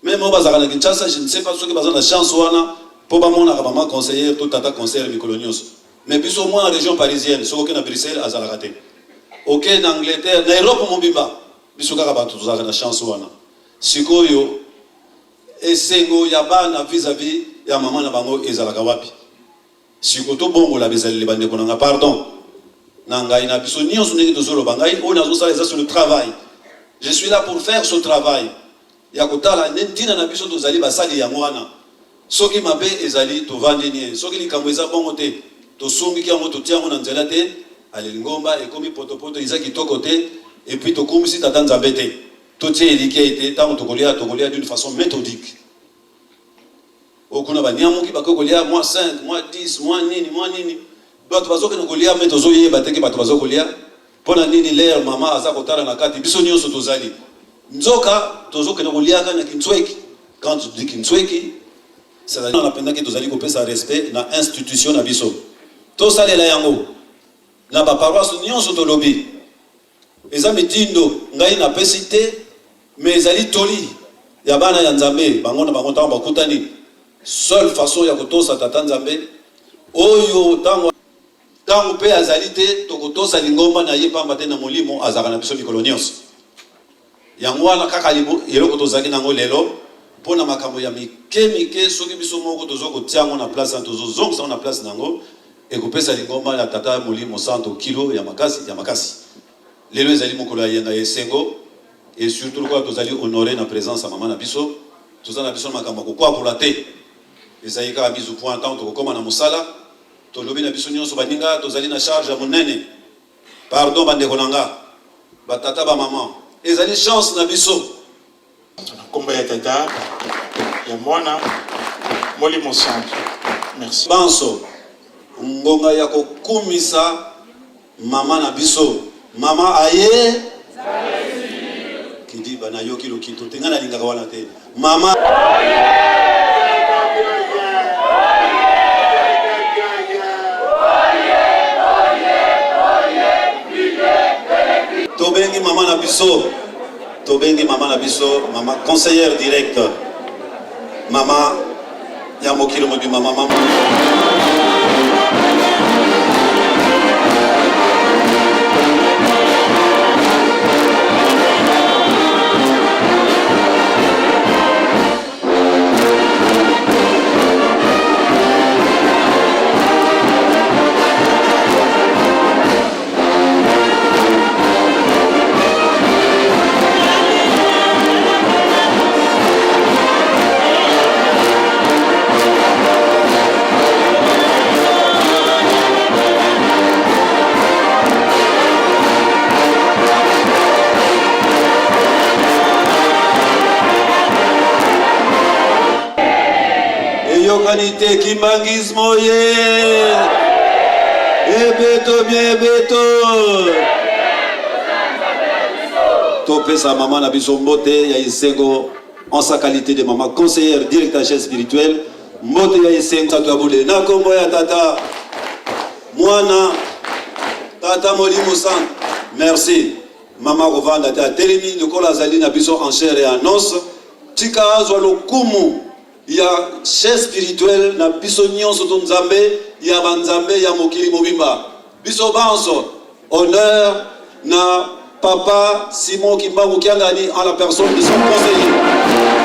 Meme oyo bazalaka na Kinshasa, je ne sais pas soki baza na chance wana po bamonaka mama conseillère to tata conseillère mikolo nyonso. Mais biso au moins na region parisienne, soki oke na Bruxelles azalaka te. Oke na Angleterre, na Europe mobimba, biso kaka bato tozalaka na chance wana. Sikoyo esengo ya bana vis-à-vis ya mama na bango ezalaka wapi? Siko tobongola bizaleli ba ndeko na nga pardon na ngai na biso nionso ndenge tozoloba ngai oyo nazosala eza sur le travail je suis là pour faire ce travail ya kotala nde ntina na biso tozali basali yango wana soki mabe ezali tovandi nie soki likambo eza bongo te tosungiki yango totia yango na nzela te ale lingomba ekomi potopoto eza kitoko te et puis tokumisi tata nzambe te totie elikia ete ntango tokolia tokolia d'une façon méthodique Oyo kuna ba niamuki bakoki kolia mwa 5, mwa 10, mwa nini, mwa nini. Bato bazokende kolia me tozoyeba te ke bato bazo kolia. Mpo na nini lere mama aza kotala na kati biso nyonso tozali. Nzoka tozokende koliaka na kintsweki. Quand tu dis kintsweki, c'est-à-dire na mpenza ke tozali kopesa respect na institution na biso. Tosalela yango na ba paroisse nyonso tolobi. Eza mitindo ngai napesi te, mais ezali toli ya bana ya Nzambe bango na bango tango bakutani. Seule façon ya kotosa Tata Nzambe oyo tango tango pe azali te, tokotosa lingomba na ye pamba te na molimo azalaka na biso mikolo nionso. Yango wana kaka eloko tozalaki na yango lelo mpo na makambo ya mike mike, soki biso moko tozo kotia yango na place na tozozongisa yango na place na yango, ekopesa lingomba ya Tata Molimo Santo kilo ya makasi ya makasi. Lelo ezali mokolo ya yenga ya esengo et surtout lokola tozali honore na presence ya mama na biso, toza na biso na makambo ya kokwakola te, ezali kaka mise au point ntango tokokoma na mosala. Tolobi na biso nyonso baninga, tozali na charge ya monene. Pardon ba ndeko na nga, ba tata ba maman, ezali chance na biso. Na kombo ya Tata, ya Mwana, Molimo Santu. Merci. Banso, ngonga ya kokumisa mama na biso. Mama aye kidiba nayoki lokito te, ngai nalingaka wana te. Mama Tobengi mama na biso, tobengi mama na biso, mama conseillère directe, mama ya mokili mobimba, mama Eyokani te kimbangisme oye ebeto bien ebeto topesa mama na biso mbote ya esengo en sa qualité de mama conseillère directrice spirituelle mbote ya esengo ya bule na kombo ya tata mwana tata molimo santo merci. Mama akovanda te, atelemi lokola azali na biso en chair et en os. Tika azwa lokumu ya chef spirituel na biso nyonso to Nzambe ya ba nzambe ya mokili mobimba. Biso banso honneur na Papa Simon Kimbangu Kiangani en la personne de son conseiller.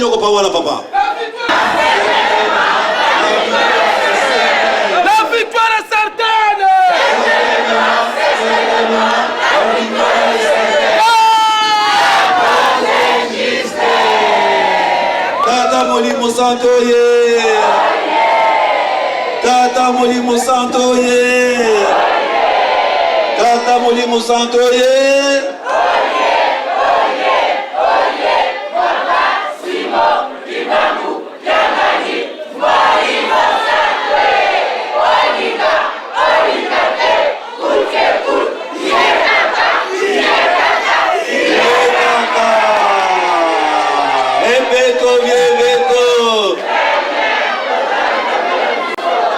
eloko pa wana papa. La victoire est certaine. Tata Molimo Santo ye. Tata Molimo Santo ye. Tata Molimo Santo ye. Ebeko biebeko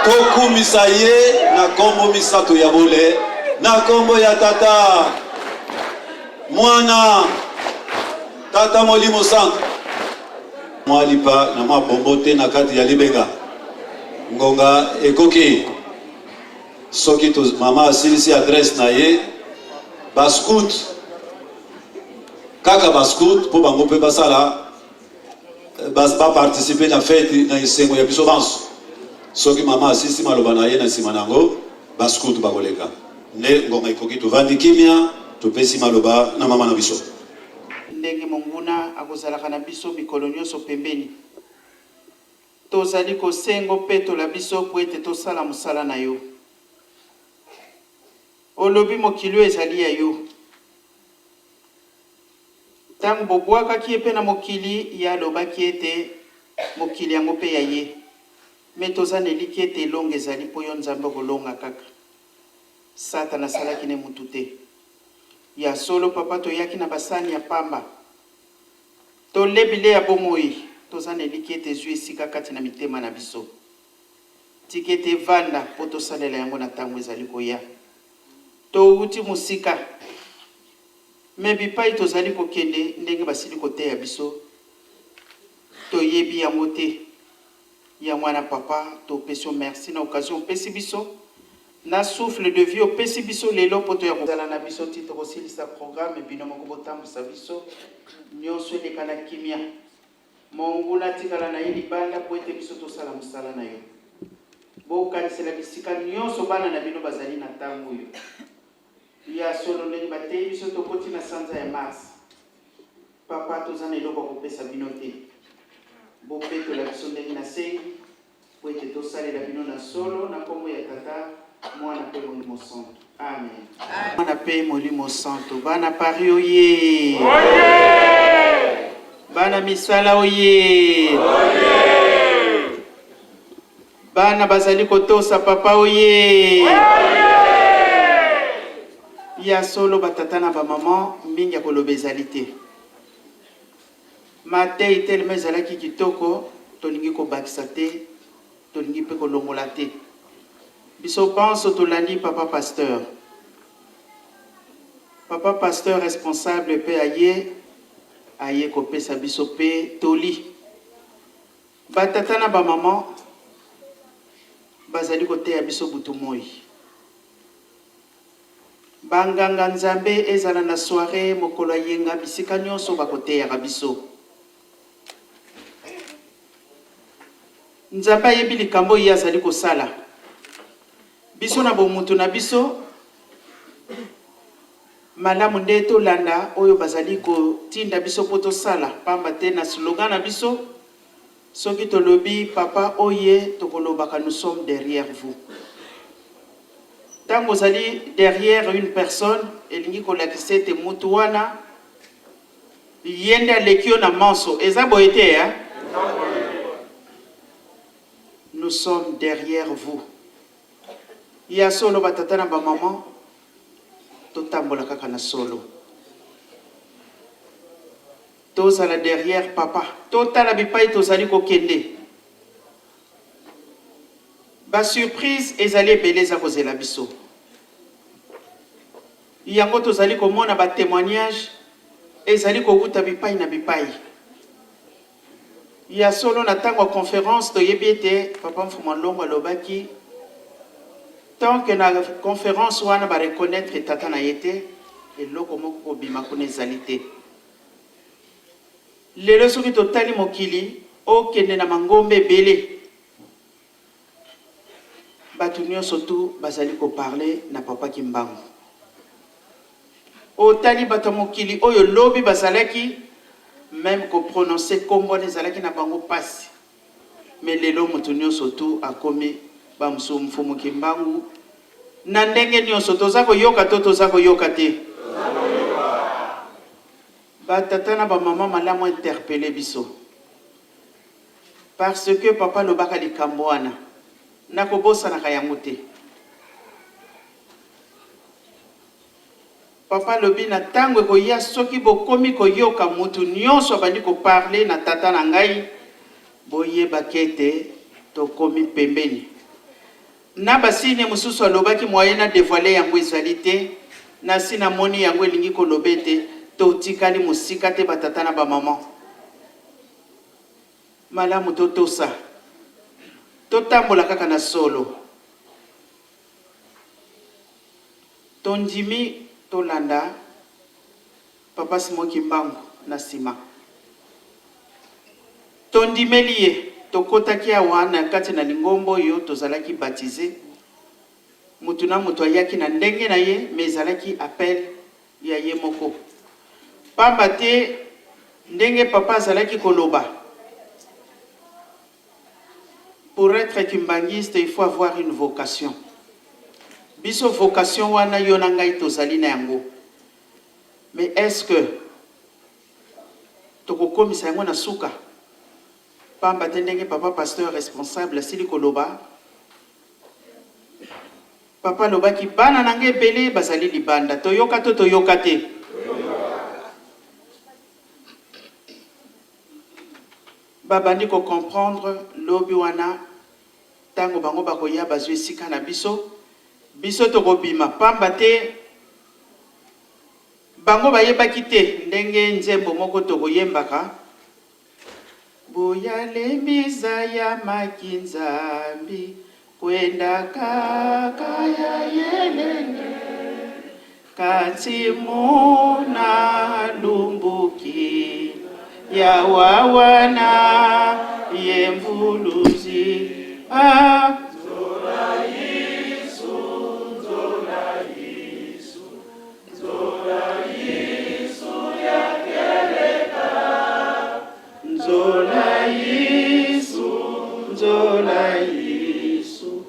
tokumisa ye na nkombo misato ya bule na nkombo ya tata mwana tata molimo santu mwa lipa na mwa bombo te na kati ya libenga ngonga ekoki soki to, mama asilisi adresse na ye bascout kaka bascout mpo bango mpe basala baparticipe na fete na esengo ya biso banso soki mama asilisi maloba na ye na nsima na yango bascout bakoleka nde ngonga ekoki tovandi kimia topesi maloba na mama na biso Ndenge monguna akozalaka na biso mikolo nyonso pembeni, tozali kosenga opetola biso mpo ete tosala mosala na yo. Olobi mokili oyo ezali ya yo. Ntango bobwakaki ye mpe na mokili, ye alobaki ete mokili yango mpe ya ye. Mais toza na elikya ete elonga ezali mpo yo Nzambe okolonga kaka. Satana asalaki ne mutu te. Ya solo papa toyaki na ba sani ya pamba. Tole bilei ya bomoyi, toza na elikya ete ezwi esika kati na mitema na biso. Tika ete evanda mpo tosalela yango na tango ezali koya. Towuti mosika, mais bipayi tozali kokende ndenge basili koteya biso, toyebi yango te. Yango wana papa topesi yo merci na occasion opesi biso na souffle de vie opesi biso lelo po toya kozala na biso ti tokosilisa programme bino moko botambusa biso nionso eleka na kimia monguna atikala na ye libanda po ete biso tosala mosala na yo bokanisela bisika nionso bana na bino bazali na tango oyo ya solo ndenge bateyi biso tokoti na sanza ya mars Papa toza na eloko ya kopesa bino te, bopetola biso ndenge nasengi mpo ete tosalela bino na solo na nkombo ya Tata, Mwana mpe Molimo Santu. Amen. Mwana mpe Molimo Santu. Bana Paris oye! Bana misala oye! Bana bazali kotosa papa oye! Ya solo ba tata na ba maman mingi ya koloba ezali te. Mateyi tellement ezalaki kitoko tolingi kobakisa te tolingi pe kolongola te. Biso banso tolandi papa pasteur. Papa pasteur responsable pe aye aye kopesa biso pe toli. Ba tata na ba maman bazali koteya biso butu moyi. Ba nganga Nzambe ezala na soiree mokolo ya yenga bisika nionso bakoteyaka biso. Nzambe ayebi likambo oyo ye azali kosala. Biso na bomutu na biso malamu nde tolanda oyo bazali kotinda biso mpo tosala, pamba te na slogan na biso soki tolobi papa oye tokolobaka nous sommes derrière vous. Tango ozali derrière une personne elingi kolakisa ete mutu wana ye nde aleki yo na manso, eza boye te hein? Nous sommes derrière vous. Ya solo ba tata na ba maman totambola kaka na solo. Tozala derrière papa, totala bipai tozali kokende. Ba surprise ezali ebele eza kozela biso. Yango tozali komona ba temoignages ezali kowuta bipai na bipai. Ya solo na tango ya conference toyebi ete papa Mfuma Nlongo alobaki tant que na conference wana ba reconnaitre tata na ye te eloko moko kobima kuna ezali te. Lelo soki totali mokili, okende na mangomba ebele, batu nionso tout bazali ko parler na Papa Kimbangu. Otali bato ya mokili oyo lobi bazalaki meme ko prononcer kombo wana ezalaki na bango pasi, mais lelo mutu nionso tout akomi ba mususu Mfumu Kimbangu na ndenge nionso. Toza koyoka to toza koyoka te? Ba tata na ba maman malamu interpeller biso parce que papa alobaka likambo wana nako bosanaka yango te. Papa alobi na tango ekoya soki bokomi koyoka mutu nionso abandi ko parler na tata na ngai boyeba kete tokomi pembeni. Na ba signe mosusu alobaki moyen na devoiler yango ezali te, nasi na moni yango elingi koloba ete totikali mosika te ba tata na ba maman. Malamu totosa, totambola kaka na solo. Tondimi tolanda Papa Simon Kimbangu na sima. Tondimeli ye. Tokotaki awa na kati na lingomba oyo tozalaki baptise. Mutu na mutu ayaki na ndenge na ye mais ezalaki appel ya ye moko. Pamba te ndenge papa azalaki koloba, pour etre kimbanguiste il faut avoir une vocation. Biso vocation wana yo na ngai tozali na yango. Mais est-ce que tokokomisa yango na suka? Pamba te ndenge papa pasteur responsable asili koloba, papa alobaki bana na nga ebele bazali libanda. Toyoka to toyoka te? Babandi ko comprendre lobi wana tango bango bakoya bazwi esika na biso, biso tokobima pamba te Bango bayebaki te ndenge nzembo moko tokoyembaka, Boyalemiza ya maki Nzambi, kwenda kaka ya yelenge, kasi muna lumbuki ya wawana ye mvuluzi ah. Nzola Yesu, nzola Yesu,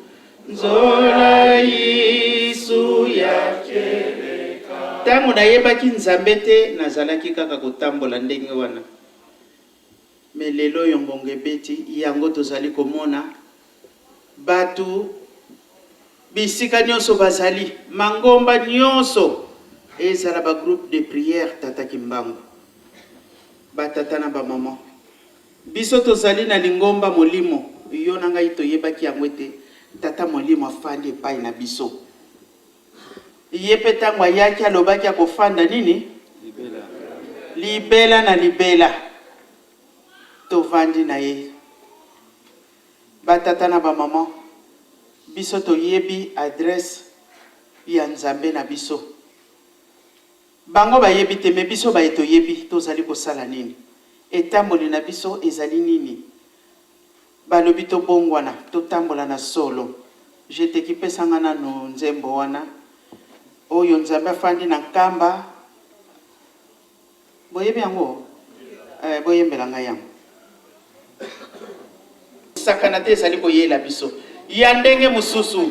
nzola Yesu ya keleka. Tango nayebaki Nzambe te, nazalaki kaka kotambola ndenge wana. Mais lelo oyo ngonga ebeti, yango tozali komona batu bisika nionso bazali, mangomba nionso ezala ba groupe de prière Tata Kimbangu, ba tata na ba maman. Biso tozali na lingomba molimo, yo na ngai toyebaki yango ete Tata molimo afandi epai na biso. Ye pe tango ayaki alobaki akofanda nini? Libela na libela. Tovandi na ye. Ba tata na ba maman, biso toyebi adresse ya Nzambe na biso. Bango bayebi te mais biso baye toyebi tozali kosala nini? Etamboli na biso ezali nini? Balobi tobongwana, totambola na solo. Jeteki pesa nga nanu nzembo wana oyo Nzambe afandi na nkamba. Boyebi yango? Eh, boyembela ngai yango. Sakana te ezali koyela biso ya ndenge mosusu.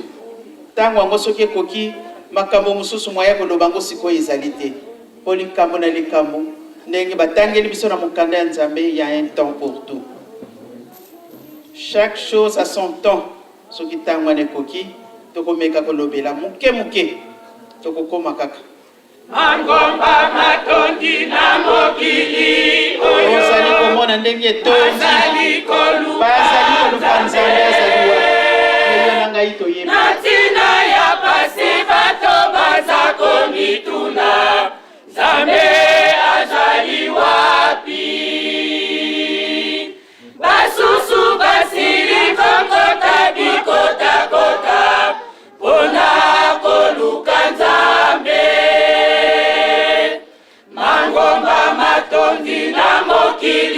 Ntango yango soki ekoki, makambo mosusu moyen ya koloba yango sikoyo ezali te. Mpo likambo na likambo, ndenge batangeli biso na mokanda ya Nzambe, il y a un temps pour tout. Chaque chose a son temps. Soki ntango wana ekoki, tokomeka kolobela moke moke, tokokoma kaka. Mangomba matondi na mokili oyo. Ozali komona ndenge etondi. Bazali koluka Bazali koluka Nzambe azali wapi? Mais yo na ngai toyebi. Na ntina ya pasi bato baza komituna Nzambe azali wapi? Basusu basili kokota bikotakota mpona koluka Nzambe. Mangomba matondi na mokili.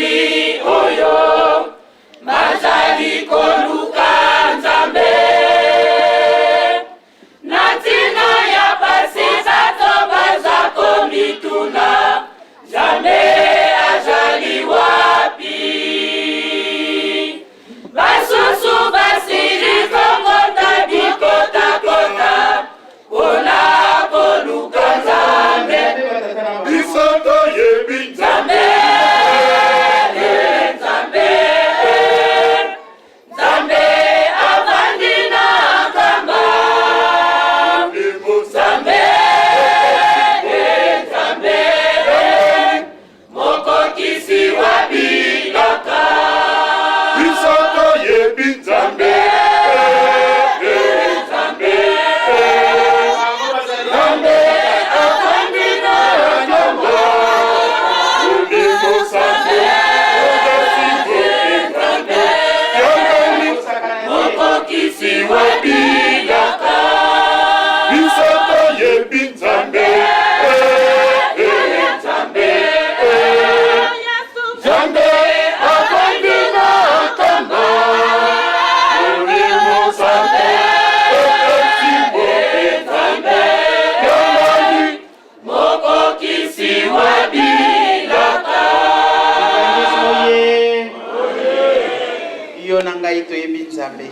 Nzambe.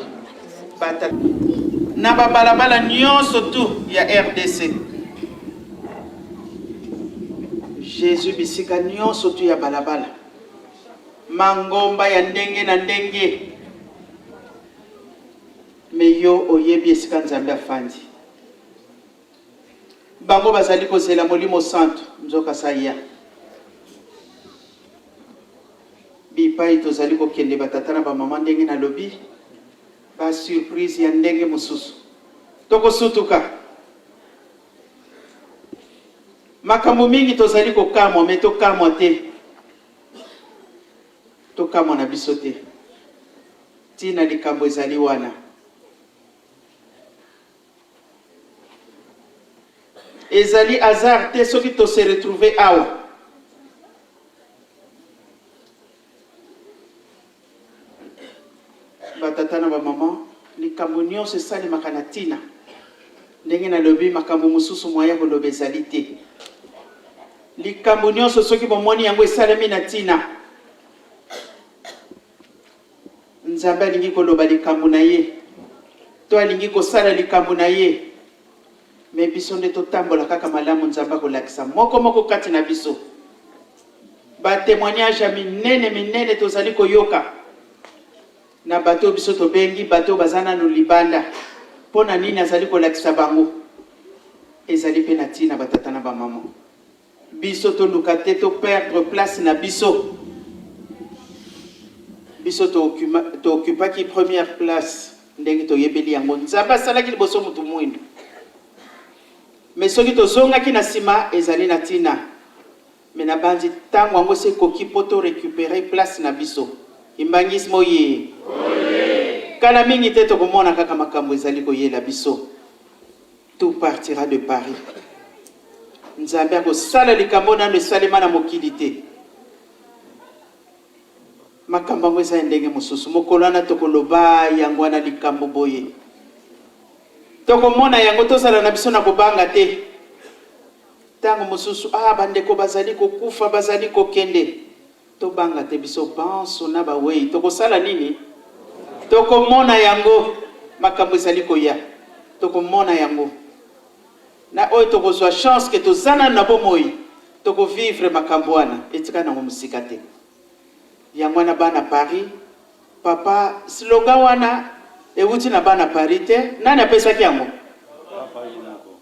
Bata na ba balabala nyonso tout ya RDC. Jesus bisika nyonso tout ya balabala. Mangomba ya ndenge na ndenge. Mais yo oyebi esika Nzambe afandi. Bango bazali kozela Molimo Santu, nzoka sa ya. Bipai tozali kokende ba tata na ba mama ndenge nalobi ba surprise ya ndenge mosusu tokosutuka makambo mingi tozali kokamwa me tokamwa te tokamwa na biso te ntina likambo ezali wana Ezali hasard te soki to se retrouver awa. Ba tata na ba maman, likambo nionso esalemaka na tina. Ndenge nalobi makambo mosusu moyen ya koloba ezali te. Likambo nionso soki bomoni yango esalemi na tina. Nzambe alingi koloba likambo na ye to alingi kosala likambo na ye, me biso nde totambola kaka malamu. Nzambe akolakisa moko moko kati na biso. Ba temoignage ya minene minene tozali koyoka na bato oyo biso tobengi bato oyo baza nanu libanda. Mpo na nini azali kolakisa bango? Ezali mpe na ntina, batata na bamama. Biso toluka te to perdre place na biso. Biso to occupaki première place ndenge toyebeli yango. Nzambe asalaki liboso mutu muindu. Mais soki tozongaki na sima ezali na tina. Mais nabanzi tango yango esi ekoki po to recuperer place na biso. Kimbanguisme oyee! Kala mingi te tokomona kaka makambo ezali koyela biso. Tout partira de Paris. Nzambe akosala likambo nanu esalema na mokili te. Makambo yango eza ya ndenge mosusu. Mokolo wana tokoloba yango wana likambo boye. Tokomona yango, tozala na biso na kobanga te. Tango mosusu, ah, bandeko bazali kokufa, bazali kokende. Tobanga te biso banso na bawei tokosala nini? Tokomona yango makambo ezali koya, tokomona yango na oyo tokozwa chance ke toza nanu na bomoi, toko vivre makambo wana, etikali nango mosika te. Yango wana bana Paris, papa slogan wana ewuti na bana Paris te, nani apesaki yango?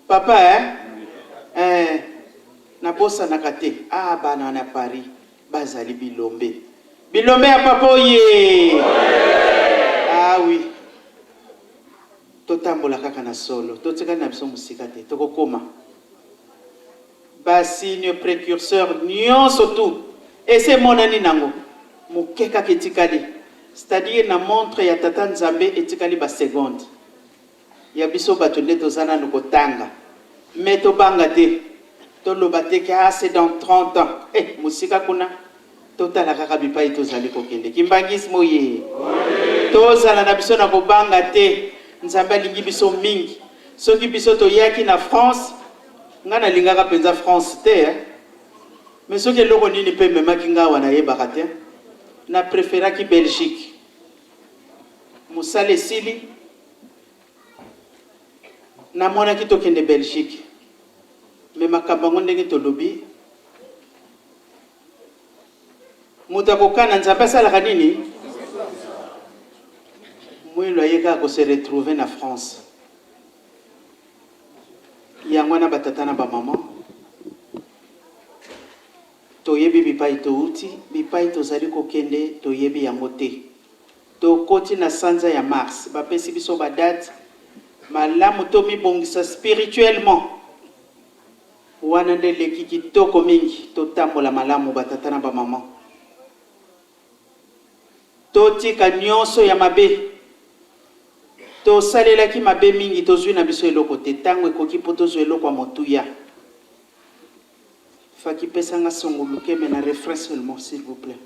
Papa eh? Eh. Nabosanaka te ah bana wana ya Paris bazali bilombe bilombe ya papa oye ah oui totambola kaka na solo totikali na biso mosika te tokokoma ba signe precurseur nionso tout esi emonani nango moke kaka etikali c'est à dire na montre ya tata Nzambe etikali ba seconde Ya biso batu nde toza nanu kotanga mais tobanga te toloba te ke ah c'est dans 30 ans eh mosika kuna totala kaka bipayi tozali kokende kimbanguisme oyee tozala na biso na kobanga te Nzambe alingi biso mingi soki biso toyaki na France nga nalingaka penza France te eh mais soki eloko nini pe ememaki nga awa nayebaka te na preferaki Belgique Musala esili namonaki tokende Belgique mais makambo yango ndenge tolobi moto akokana Nzambe asalaka nini? Mwilu aye kaka ko se retrouver na France. Yango wana ba tata na ba maman Toyebi bipai touti, bipai tozali kokende toyebi yango te. Tokoti na sanza ya mars, bapesi biso ba dates, malamu tomibongisa spirituellement. Wana nde eleki kitoko mingi, totambola malamu ba tata na ba maman. Totika nionso ya mabe. Tosalelaki mabe mingi, tozui na biso eloko te. Tango ekoki mpo tozua eloko ya motuya. Faki pesa nga songo lukeme na refrain seulement s'il vous plait.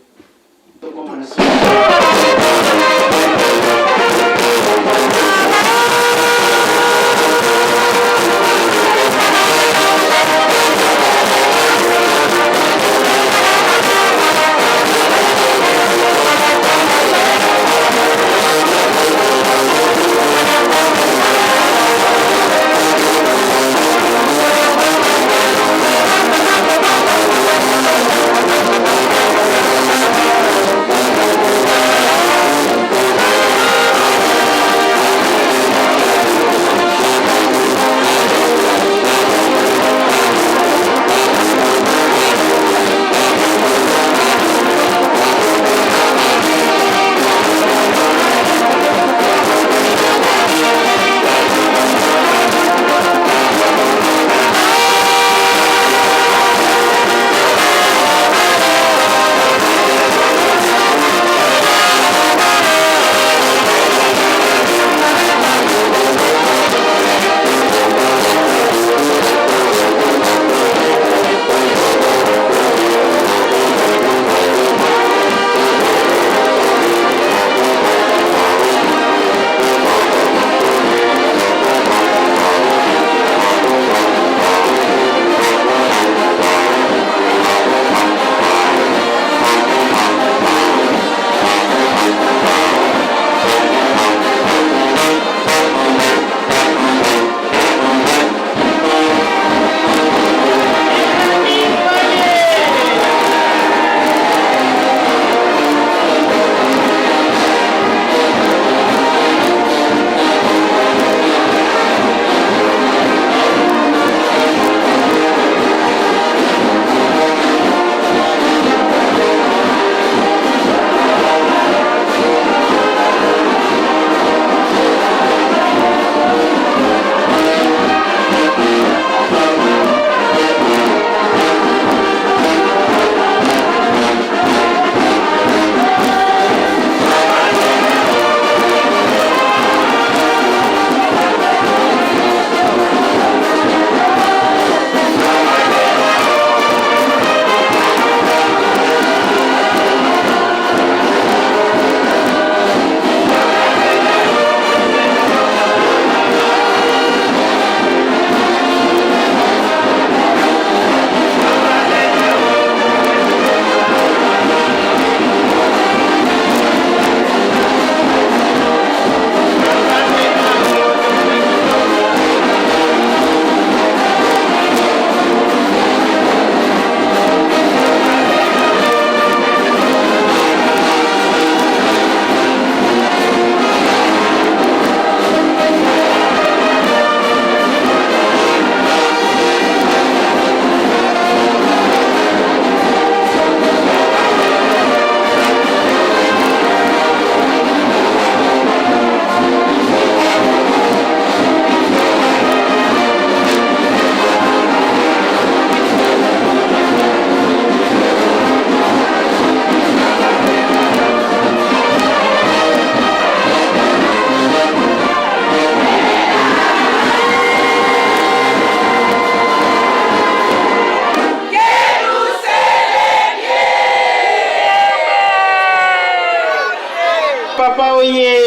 oye!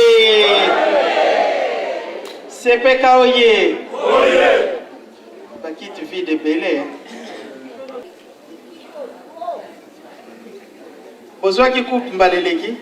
CPK oye! Bakiti vide ebele. Eh? Bozwaki coupe mbala eleki?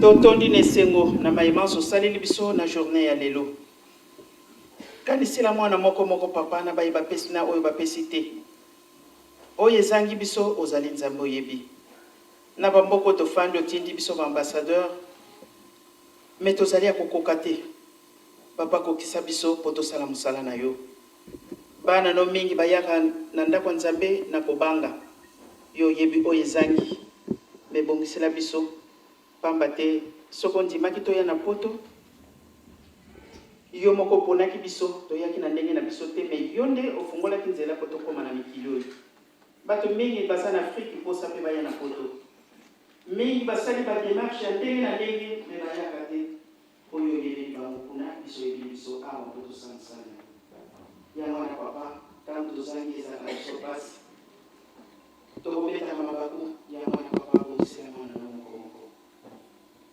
Totondi na esengo na maye manso osaleli biso na journee ya lelo. Kanisela mwana moko moko papa na baye bapesi na oyo bapesi te. Oyo ezangi biso ozali Nzambe oyebi. Na ba mboka oyo tofandi otindi biso ba ambassadeurs mais tozali ya kokoka te. Papa kokisa biso po tosala mosala na yo. Bana no mingi bayaka na ndako ya Nzambe na kobanga. Yo oyebi oyo ezangi mais bongisela biso pamba te soki ondimaki toya na poto yo moko oponaki biso toyaki na ndenge na biso te mais yo nde ofungolaki nzela po tokoma na mikili oyo. Bato mingi baza na Afrique posa pe baya na poto. Mingi basali ba demarches ya ndenge na ndenge mais bayaka te. Oyo oyebeli bango kuna biso oyebeli biso awa po tosala mosala na yo. Yango wana papa tango tozangi ezalaka na biso pasi. Tokobetaka mabaku yango wana papa bongisela mwana no moko moko.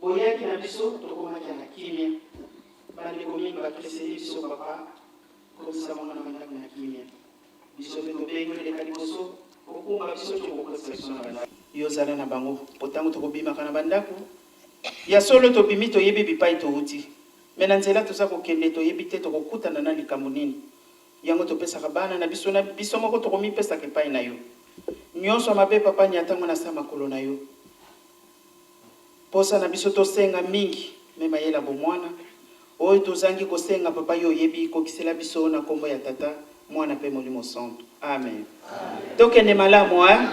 Boyaki na biso tokomaki na kimia. Bandeko mingi ba precede biso papa komisa bango na bandako na kimia. Biso pe tobengi yo leka liboso okumba biso ti okokotisa biso na bandako. Yo zala na bango po tango tokobimaka na bandako Ya solo tobimi toyebi bipai towuti mais na nzela toza kokende toyebi te tokokutana na likambo nini yango topesaka bana na biso na biso moko tokomipesaka epai na yo nionso ya mabe papa nyata ngo na sa makolo na yo posa na biso tosenga mingi mais mayele ya bomwana oyo tozangi kosenga papa yo oyebi kokisela biso na kombo ya tata mwana pe molimo santu amen tokende malamu hein.